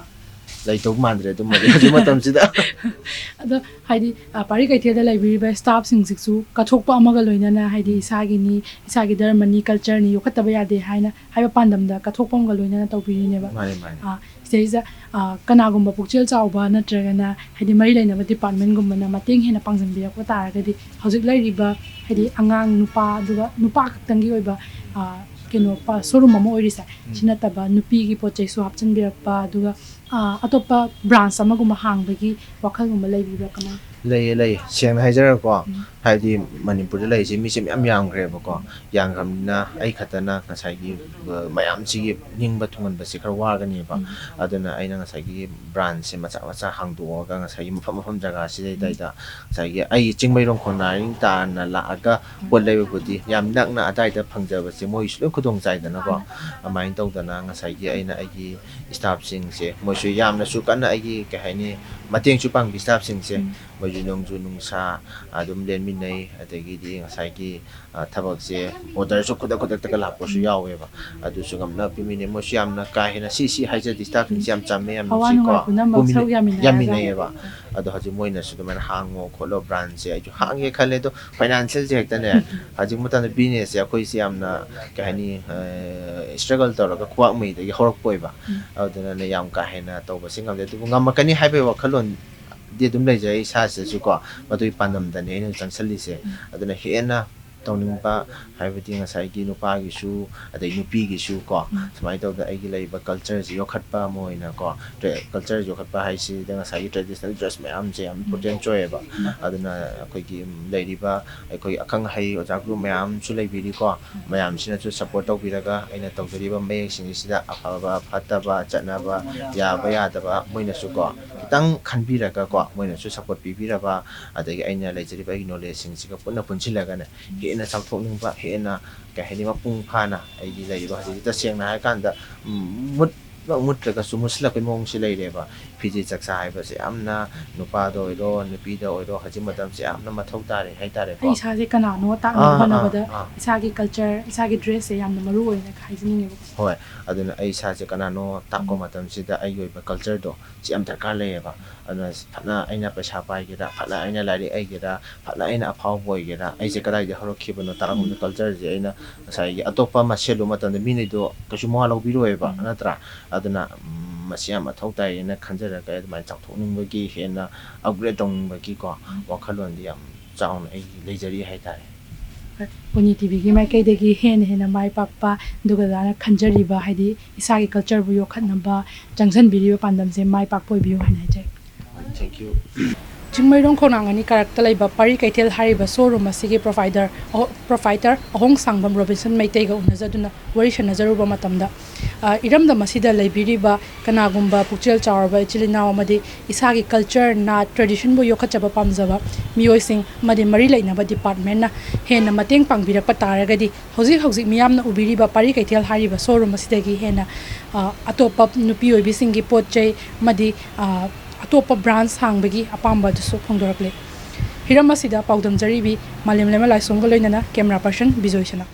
ꯂꯩꯇꯧ ꯃꯥꯟꯗ꯭ꯔꯦ ꯑꯗꯨꯃꯗꯤ ꯍꯧꯖꯤꯛ ꯃꯇꯝꯁꯤꯗ꯫ ꯑꯗꯣ ꯍꯥꯏꯗꯤ, ꯑ, ꯄꯥꯔꯤ ꯀꯩꯊꯦꯜꯗ ꯂꯩꯕꯤꯔꯤꯕ ꯁ꯭ꯇꯥꯐꯁꯤꯡꯁꯤꯁꯨ ꯀꯠꯊꯣꯛꯄ ꯑꯃꯒ ꯂꯣꯏꯅꯅ ꯍꯥꯏꯗꯤ ꯎꯝ꯫ ꯏꯁꯥꯒꯤꯅꯤ, ꯏꯁꯥꯒꯤ ꯙꯔꯃꯅꯤ, ꯀꯜꯆꯔꯅꯤ ꯌꯣꯛꯈꯠꯇꯕ ꯌꯥꯗꯦ ꯍꯥꯏꯅ ꯍꯥꯏꯕ ꯄꯥꯟꯗꯝꯗ ꯀꯠꯊꯣꯛꯄ ꯑꯃꯒ ꯂꯣꯏꯅꯅ ꯇꯧꯕꯤꯔꯤꯅꯦꯕ꯫ ꯃꯥꯅꯦ, ꯃꯥꯅꯦ꯫ ꯑ, ꯁꯤꯗꯩꯁꯤꯗ, ꯑ, ꯀꯅꯥꯒꯨꯝꯕ ꯄꯨꯛꯆꯦꯜ ꯆꯥꯎꯕ ꯅꯠꯇ꯭ꯔꯒꯅ ꯍꯥꯏꯗꯤ ꯃꯔꯤ ꯂꯩꯅꯕ ꯗꯤꯄꯥꯔꯠꯃꯦꯟꯒꯨꯝꯕꯅ ꯃꯇꯦꯡ ꯍꯦꯟꯅ ꯄꯥꯡꯁꯤꯟꯕꯤꯔꯛꯄ ꯇꯥꯔꯒꯗꯤ ꯍꯧꯖꯤꯛ ꯂꯩꯔꯤꯕ ꯍꯥꯏꯗꯤ ꯑꯉꯥꯡ ꯅꯨꯄꯥ ꯑꯗꯨꯒ ꯅꯨꯄꯥ ꯈꯛꯇꯪꯒꯤ ꯑꯣꯏꯕ, ꯑ, ꯀꯩꯅꯣ ꯄ-, ꯁꯣꯔꯨꯝ ꯑꯃ ꯑꯣꯏꯔꯤꯁꯦ꯫ ꯎꯝ꯫ ꯁꯤ ꯅꯠꯇꯕ ꯅꯨꯄꯤꯒꯤ ꯄꯣꯠ ꯆꯩꯁꯨ ꯍꯥꯞꯆꯤꯟꯕꯤꯔꯛꯄ ꯑꯗꯨꯒ, ꯑ, ꯑꯇꯣꯞꯄ ꯕ꯭ꯔꯥꯟꯁ ꯑꯃꯒꯨꯝꯕ ꯍꯥꯡꯕꯒꯤ ꯋꯥꯈꯜꯒꯨꯝꯕ ꯂꯩꯕꯤꯕ꯭ꯔꯥ ꯀꯃꯥꯏꯅ? ꯂꯩꯌꯦ, ꯂꯩꯌꯦ꯫ ꯁꯦꯡꯅ ꯍꯥꯏꯖꯔꯒꯀꯣ, ꯎꯝ꯫ ꯍꯥꯏꯗꯤ ꯃꯅꯤꯄꯨꯔꯗ ꯂꯩꯔꯤꯁꯦ ꯃꯤꯁꯦ ꯃꯌꯥꯝ ꯌꯥꯝꯈ꯭ꯔꯦꯕꯀꯣ꯫ ꯎꯝ꯫ ꯌꯥꯝꯈ꯭ꯔꯕꯅꯤꯅ ꯑꯩ ꯈꯛꯇꯅ ꯉꯁꯥꯏꯒꯤ, ꯑ, ꯃꯌꯥꯝꯁꯤꯒꯤ ꯅꯤꯡꯕ ꯊꯨꯡꯍꯟꯕꯁꯦ ꯈꯔ ꯋꯥꯒꯅꯦꯕ꯫ ꯎꯝ꯫ ꯑꯗꯨꯅ ꯑꯩꯅ ꯉꯁꯥꯏꯒꯤ ꯕ꯭ꯔꯥꯟꯁꯁꯦ ꯃꯆꯥ ꯃꯆꯥ ꯍꯥꯡꯗꯣꯛꯑꯒ ꯉꯁꯥꯏꯒꯤ ꯃꯐꯝ ꯃꯐꯝ ꯖꯒꯥꯁꯤꯗꯩꯗ ꯎꯝ꯫ ꯉꯁꯥꯏꯒꯤ ꯑꯩ ꯆꯤꯡꯃꯩꯔꯣꯡ ꯈꯣꯡꯅꯥꯡ ꯇꯥꯟꯅ ꯂꯥꯛꯑꯒ ꯄꯣꯠ ꯂꯩꯕꯕꯨꯗꯤ ꯌꯥꯝ ꯅꯛꯅ ꯑꯗꯥꯏꯗ ꯐꯪꯖꯕꯁꯦ ꯃꯣꯏꯁꯨ ꯂꯣꯏ ꯈꯨꯗꯣꯡ ꯆꯥꯏꯗꯅꯀꯣ꯫ ꯃꯥꯅꯦ꯫ ꯑꯗꯨꯃꯥꯏꯅ ꯇꯧꯗꯅ ꯉꯁꯥꯏꯒꯤ ꯑꯩꯅ ꯑꯩꯒꯤ ꯁ꯭ꯇꯥꯐꯁꯤꯡꯁꯦ ꯃꯣꯏꯁꯨ ꯌꯥꯝꯅꯁꯨ ꯀꯟꯅ ꯑꯩꯒꯤ ꯀꯩ ꯍꯥꯏꯅꯤ ꯃꯇꯦꯡꯁꯨ ꯄꯥꯡꯕꯤ ꯁ꯭ꯇꯥꯐꯁꯤꯡꯁꯦ꯫ ꯎꯝ꯫ ꯑꯩꯈꯣꯏꯁꯨ ꯅꯣꯡꯖꯨ ꯅꯨꯡꯁꯥ ꯑꯗꯨꯝ ꯂꯦꯟꯃꯤꯟꯅꯩ, ꯑꯗꯒꯤꯗꯤ ꯉꯁꯥꯏꯒꯤ, ꯑ, ꯊꯕꯛꯁꯦ orderꯁꯨ ꯈꯨꯗꯛ ꯈꯨꯗꯛꯇꯒ ꯂꯥꯛꯄꯁꯨ ꯌꯥꯎꯋꯦꯕ꯫ ꯑꯗꯨꯁꯨ ꯉꯝꯅ ꯄꯤꯃꯤꯟꯅꯩ꯫ ꯃꯣꯏꯁꯨ ꯌꯥꯝꯅ ꯀꯥ ꯍꯦꯟꯅ ꯁꯤ ꯁꯤ ꯍꯥꯏꯖꯗꯦ, staffingꯁꯦ ꯌꯥꯝ ꯆꯝꯃꯦ, ꯌꯥꯝ ꯑꯋꯥ ꯅꯨꯡꯁꯤꯀꯣ꯫ ꯅꯨꯡꯉꯥꯏ ꯄꯨꯝꯅꯃꯛ ꯄꯨꯃꯤꯟꯅ-, ꯁꯔꯨꯛ ꯌꯥꯃꯤꯟꯅꯔꯒ꯫ ꯌꯥꯃꯤꯟꯅꯩꯌꯦꯕ꯫ ꯑꯗꯣ ꯍꯧꯖꯤꯛ ꯃꯣꯏꯅꯁꯨ ꯑꯗꯨꯃꯥꯏꯅ ꯍꯥꯡꯉꯣ ꯈꯣꯠꯂꯣ, branchꯁꯦ ꯑꯩꯁꯨ ꯍꯥꯡꯒꯦ ꯈꯜꯂꯦ꯫ ꯑꯗꯣ financialꯁꯦ ꯍꯦꯛꯇꯅꯦ, ꯍꯧꯖꯤꯛ ꯃꯇꯝꯗ businessꯁꯦ ꯑꯩꯈꯣꯏꯁꯦ ꯌꯥꯝꯅ, ꯀꯩ ꯍꯥꯏꯅꯤ, ꯑ, struggle ꯇꯧꯔꯒ ꯈꯨꯋꯥꯛ ꯃꯩꯗꯒꯤ ꯍꯧꯔꯛꯄ ꯑꯣꯏꯕ꯫ ꯎꯝ꯫ ꯑꯗꯨꯅꯅꯦ ꯌꯥꯝ ꯀꯥ ꯍꯦꯟꯅ ꯇꯧꯕꯁꯦ ꯉꯝꯗꯦ꯫ ꯑꯗꯨꯕꯨ ꯉꯝꯃꯛꯀꯅꯤ ꯍꯥꯏꯕꯒꯤ ꯋꯥꯈꯜꯂꯣꯟꯗꯤ ꯑꯗꯨꯝ ꯂꯩꯖꯩ ꯏꯁꯥꯁꯤꯗꯁꯨꯀꯣ꯫ ꯃꯗꯨꯒꯤ ꯄꯥꯟꯗꯝꯗꯅꯦ ꯑꯩꯅ ꯆꯪꯁꯤꯜꯂꯤꯁꯦ꯫ ꯎꯝ꯫ ꯑꯗꯨꯅ ꯍꯦꯟꯅ ꯇꯧꯅꯤꯡꯕ, ꯍꯥꯏꯕꯗꯤ ꯉꯁꯥꯏꯒꯤ ꯅꯨꯄꯥꯒꯤꯁꯨ ꯑꯗꯩ ꯅꯨꯄꯤꯒꯤꯁꯨ ꯀꯣ, ꯎꯝ꯫ ꯁꯨꯃꯥꯏꯅ ꯇꯧꯗꯅ ꯑꯩꯒꯤ ꯂꯩꯔꯤꯕ cultureꯁꯤ ꯌꯣꯛꯈꯠꯄ ꯑꯃ ꯑꯣꯏꯅꯀꯣ, tra-, culture ꯌꯣꯛꯈꯠꯄ ꯍꯥꯏꯁꯤꯗ ꯉꯁꯥꯏꯒꯤ traditional dress ꯃꯌꯥꯝꯁꯦ ꯌꯥꯝ important ꯑꯣꯏꯌꯦꯕ꯫ ꯎꯝ꯫ ꯑꯗꯨꯅ ꯑꯩꯈꯣꯏꯒꯤ, ꯎꯝ, ꯂꯩꯔꯤꯕ ꯑꯩꯈꯣꯏꯒꯤ ꯑꯈꯪ ꯑꯍꯩ ꯑꯣꯖꯥ group ꯃꯌꯥꯝꯁꯨ ꯂꯩꯕꯤꯔꯤꯀꯣ, ꯃꯌꯥꯝꯁꯤꯅꯁꯨ support ꯇꯧꯕꯤꯔꯒ ꯑꯩꯅ ꯇꯧꯖꯔꯤꯕ ꯃꯌꯦꯛꯁꯤꯡꯁꯤꯗ ꯑꯐꯕ ꯐꯠꯇꯕ, ꯆꯠꯅꯕ ꯌꯥꯕ ꯌꯥꯗꯕ ꯃꯣꯏꯅꯁꯨꯀꯣ ꯈꯤꯇꯪ ꯈꯟꯕꯤꯔꯒꯀꯣ, ꯃꯣꯏꯅꯁꯨ support ꯄꯤꯕꯤꯔꯕ, ꯑꯗꯒꯤ ꯑꯩꯅ ꯂꯩꯖꯔꯤꯕ ꯑꯩꯒꯤ knowledgeꯁꯤꯡꯁꯤꯒ ꯄꯨꯟꯅ ꯄꯨꯟꯁꯤꯜꯂꯒꯅꯦ, ꯍꯦꯟꯅ ꯆꯥꯎꯊꯣꯛꯅꯤꯡꯕ, ꯍꯦꯟꯅ, ꯀꯩ ꯍꯥꯏꯅꯤ, ꯃꯄꯨꯡ ꯐꯥꯅ ꯑꯩꯒꯤ ꯂꯩꯔꯤꯕ ꯍꯧꯖꯤꯛ ꯇꯁꯦꯡꯅ ꯍꯥꯏꯔꯀꯥꯟꯗ, ꯎꯝ, ꯃꯨꯠ-, ꯃꯨꯠꯇ꯭ꯔꯒꯁꯨ ꯃꯨꯠꯁꯤꯜꯂꯛꯄꯒꯤ ꯃꯑꯣꯡꯁꯦ ꯂꯩꯔꯦꯕ꯫ ꯐꯤꯖꯦꯠ ꯆꯥꯛꯆꯥ ꯍꯥꯏꯕꯁꯦ ꯌꯥꯝꯅ ꯅꯨꯄꯥꯗ ꯑꯣꯏꯔꯣ, ꯅꯨꯄꯤꯗ ꯑꯣꯏꯔꯣ, ꯍꯧꯖꯤꯛ ꯃꯇꯝꯁꯦ ꯌꯥꯝꯅ ꯃꯊꯧ ꯇꯥꯔꯦ ꯍꯥꯏꯇꯥꯔꯦꯀꯣ꯫ ꯑꯩ ꯏꯁꯥꯁꯦ ꯀꯅꯥꯅꯣ ꯇꯥꯛꯅꯕ ꯑꯥ, ꯑꯥ, ꯍꯣꯠꯅꯕꯗ ꯑꯥ꯫ ꯏꯁꯥꯒꯤ culture, ꯏꯁꯥꯒꯤ dressꯁꯦ ꯌꯥꯝꯅ ꯃꯔꯨ ꯑꯣꯏꯅ ꯍꯥꯏꯖꯅꯤꯡꯉꯦꯕꯀꯣ꯫ ꯍꯣꯏ, ꯑꯗꯨꯅ ꯑꯩ ꯏꯁꯥꯁꯦ ꯀꯅꯥꯅꯣ ꯇꯥꯛꯄ ꯎꯝ꯫ ꯃꯇꯝꯁꯤꯗ ꯑꯩꯒꯤ ꯑꯣꯏꯕ cultureꯗꯣ ꯁꯤ ꯌꯥꯝ ꯗꯔꯀꯥꯔ ꯂꯩꯌꯦꯕ꯫ ꯑꯗꯨꯅ ꯐꯅ ꯑꯩꯅ ꯄꯩꯁꯥ ꯄꯥꯏꯒꯦꯔꯥ, ꯐꯅ ꯑꯩꯅ ꯂꯥꯏꯔꯤꯛ ꯍꯩꯒꯦꯔꯥ, ꯐꯅ ꯑꯩꯅ ꯑꯐꯥꯎꯕ ꯑꯣꯏꯒꯦꯔꯥ, ꯑꯩꯁꯦ ꯀꯗꯥꯏꯗ ꯍꯧꯔꯛꯈꯤꯕꯅꯣ ꯇꯥꯛꯂꯝꯕꯗꯣ ꯎꯝ꯫ Cultureꯁꯦ ꯑꯩꯅ ꯉꯁꯥꯏꯒꯤ ꯑꯇꯣꯞꯄ ꯑꯃ ꯁꯦꯠꯂꯨꯕ ꯃꯇꯝꯗ ꯃꯤꯅꯩꯗꯣ ꯀꯩꯁꯨ ꯃꯋꯥ ꯂꯧꯕꯤꯔꯣꯏꯕ, ꯎꯝ꯫ ꯅꯠꯇ꯭ꯔꯥ? ꯑꯗꯨꯅ, ꯎꯝ, ꯃꯁꯤ ꯌꯥꯝ ꯃꯊꯧ ꯇꯥꯏꯌꯦꯅ ꯈꯟꯖꯔꯒ ꯑꯩ ꯑꯗꯨꯃꯥꯏꯅ ꯆꯥꯎꯊꯣꯛꯅꯤꯡꯕꯒꯤ, ꯍꯦꯟꯅ upgrade ꯇꯧꯅꯤꯡꯕꯒꯤ ꯀꯣ, ꯎꯝ꯫ ꯋꯥꯈꯜꯂꯣꯟꯗꯤ ꯌꯥꯝ ꯆꯥꯎꯅ ꯑꯩ ꯂꯩꯖꯔꯤ ꯍꯥꯏꯇꯥꯔꯦ꯫ ꯄꯣꯅꯤ ꯇꯤꯚꯤꯒꯤ ꯃꯥꯏꯀꯩꯗꯒꯤ ꯍꯦꯟꯅ ꯍꯦꯟꯅ ꯃꯥꯏ ꯄꯥꯛꯄ, ꯑꯗꯨꯒ ꯑꯗꯨꯃꯥꯏꯅ ꯈꯟꯖꯔꯤꯕ, ꯍꯥꯏꯗꯤ ꯏꯁꯥꯒꯤ cultureꯕꯨ ꯌꯣꯛꯈꯠꯅꯕ ꯆꯪꯁꯤꯟꯕꯤꯔꯤꯕ ꯄꯥꯟꯗꯝꯁꯦ ꯃꯥꯏ ꯄꯥꯛꯄ ꯑꯣꯏꯕꯤꯌꯨ ꯍꯥꯏꯅ ꯍꯥꯏꯖꯔꯤ꯫ Thank you꯫ ꯆꯤꯡꯃꯩꯔꯣꯡ ꯈꯣꯡꯅꯥꯡ ꯑꯅꯤ ꯀꯥꯔꯛꯇ ꯂꯩꯕ ꯄꯥꯔꯤ ꯀꯩꯊꯦꯜ ꯍꯥꯏꯔꯤꯕ showroom ꯑꯁꯤꯒꯤ provider, ꯑꯍꯣ-, proprietor ꯑꯍꯣꯡꯁꯥꯡꯕꯝ ꯔꯣꯕꯤꯟꯁꯟ ꯃꯩꯇꯩꯒ ꯎꯅꯖꯗꯨꯅ ꯋꯥꯔꯤ ꯁꯥꯟꯅꯖꯔꯨꯕ ꯃꯇꯝꯗ, ꯑ, ꯏꯔꯝꯗꯝ ꯑꯁꯤꯗ ꯂꯩꯕꯤꯔꯤꯕ ꯀꯅꯥꯒꯨꯝꯕ ꯄꯨꯛꯆꯦꯜ ꯆꯥꯎꯔꯕ ꯏꯆꯤꯜ ꯏꯅꯥꯎ ꯑꯃꯗꯤ ꯏꯁꯥꯒꯤ culture, ꯅꯥꯠ, traditionꯕꯨ ꯌꯣꯛꯈꯠꯆꯕ ꯄꯥꯝꯖꯕ ꯃꯤꯑꯣꯏꯁꯤꯡ ꯑꯃꯗꯤ ꯃꯔꯤ ꯂꯩꯅꯕ departmentꯅ ꯍꯦꯟꯅ ꯃꯇꯦꯡ ꯄꯥꯡꯕꯤꯔꯛꯄ ꯇꯥꯔꯒꯗꯤ, ꯍꯧꯖꯤꯛ ꯍꯧꯖꯤꯛ ꯃꯤꯌꯥꯝꯅ ꯎꯕꯤꯔꯤꯕ ꯄꯥꯔꯤ ꯀꯩꯊꯦꯜ ꯍꯥꯏꯔꯤꯕ showroom ꯑꯁꯤꯗꯒꯤ ꯍꯦꯟꯅ, ꯑ, ꯑꯇꯣꯞꯄ ꯅꯨꯄꯤ ꯑꯣꯏꯕꯤꯁꯤꯡꯒꯤ ꯄꯣꯠ ꯆꯩ ꯑꯃꯗꯤ, ꯑ, ꯑꯇꯣꯞꯄ ꯕ꯭ꯔꯥꯟꯁ ꯍꯥꯡꯕꯒꯤ ꯑꯄꯥꯝꯕ ꯑꯗꯨꯁꯨ ꯐꯣꯡꯗꯣꯔꯛꯂꯦ꯫ ꯍꯤꯔꯝ ꯑꯁꯤꯗ ꯄꯥꯎꯗꯝꯖꯔꯤꯕꯤ ꯃꯥꯂꯦꯝꯂꯩꯃ ꯂꯥꯏꯁ꯭ꯔꯝꯒ ꯂꯣꯏꯅꯅ camera person ꯕꯤꯖꯣꯏ ꯁꯅꯥ꯫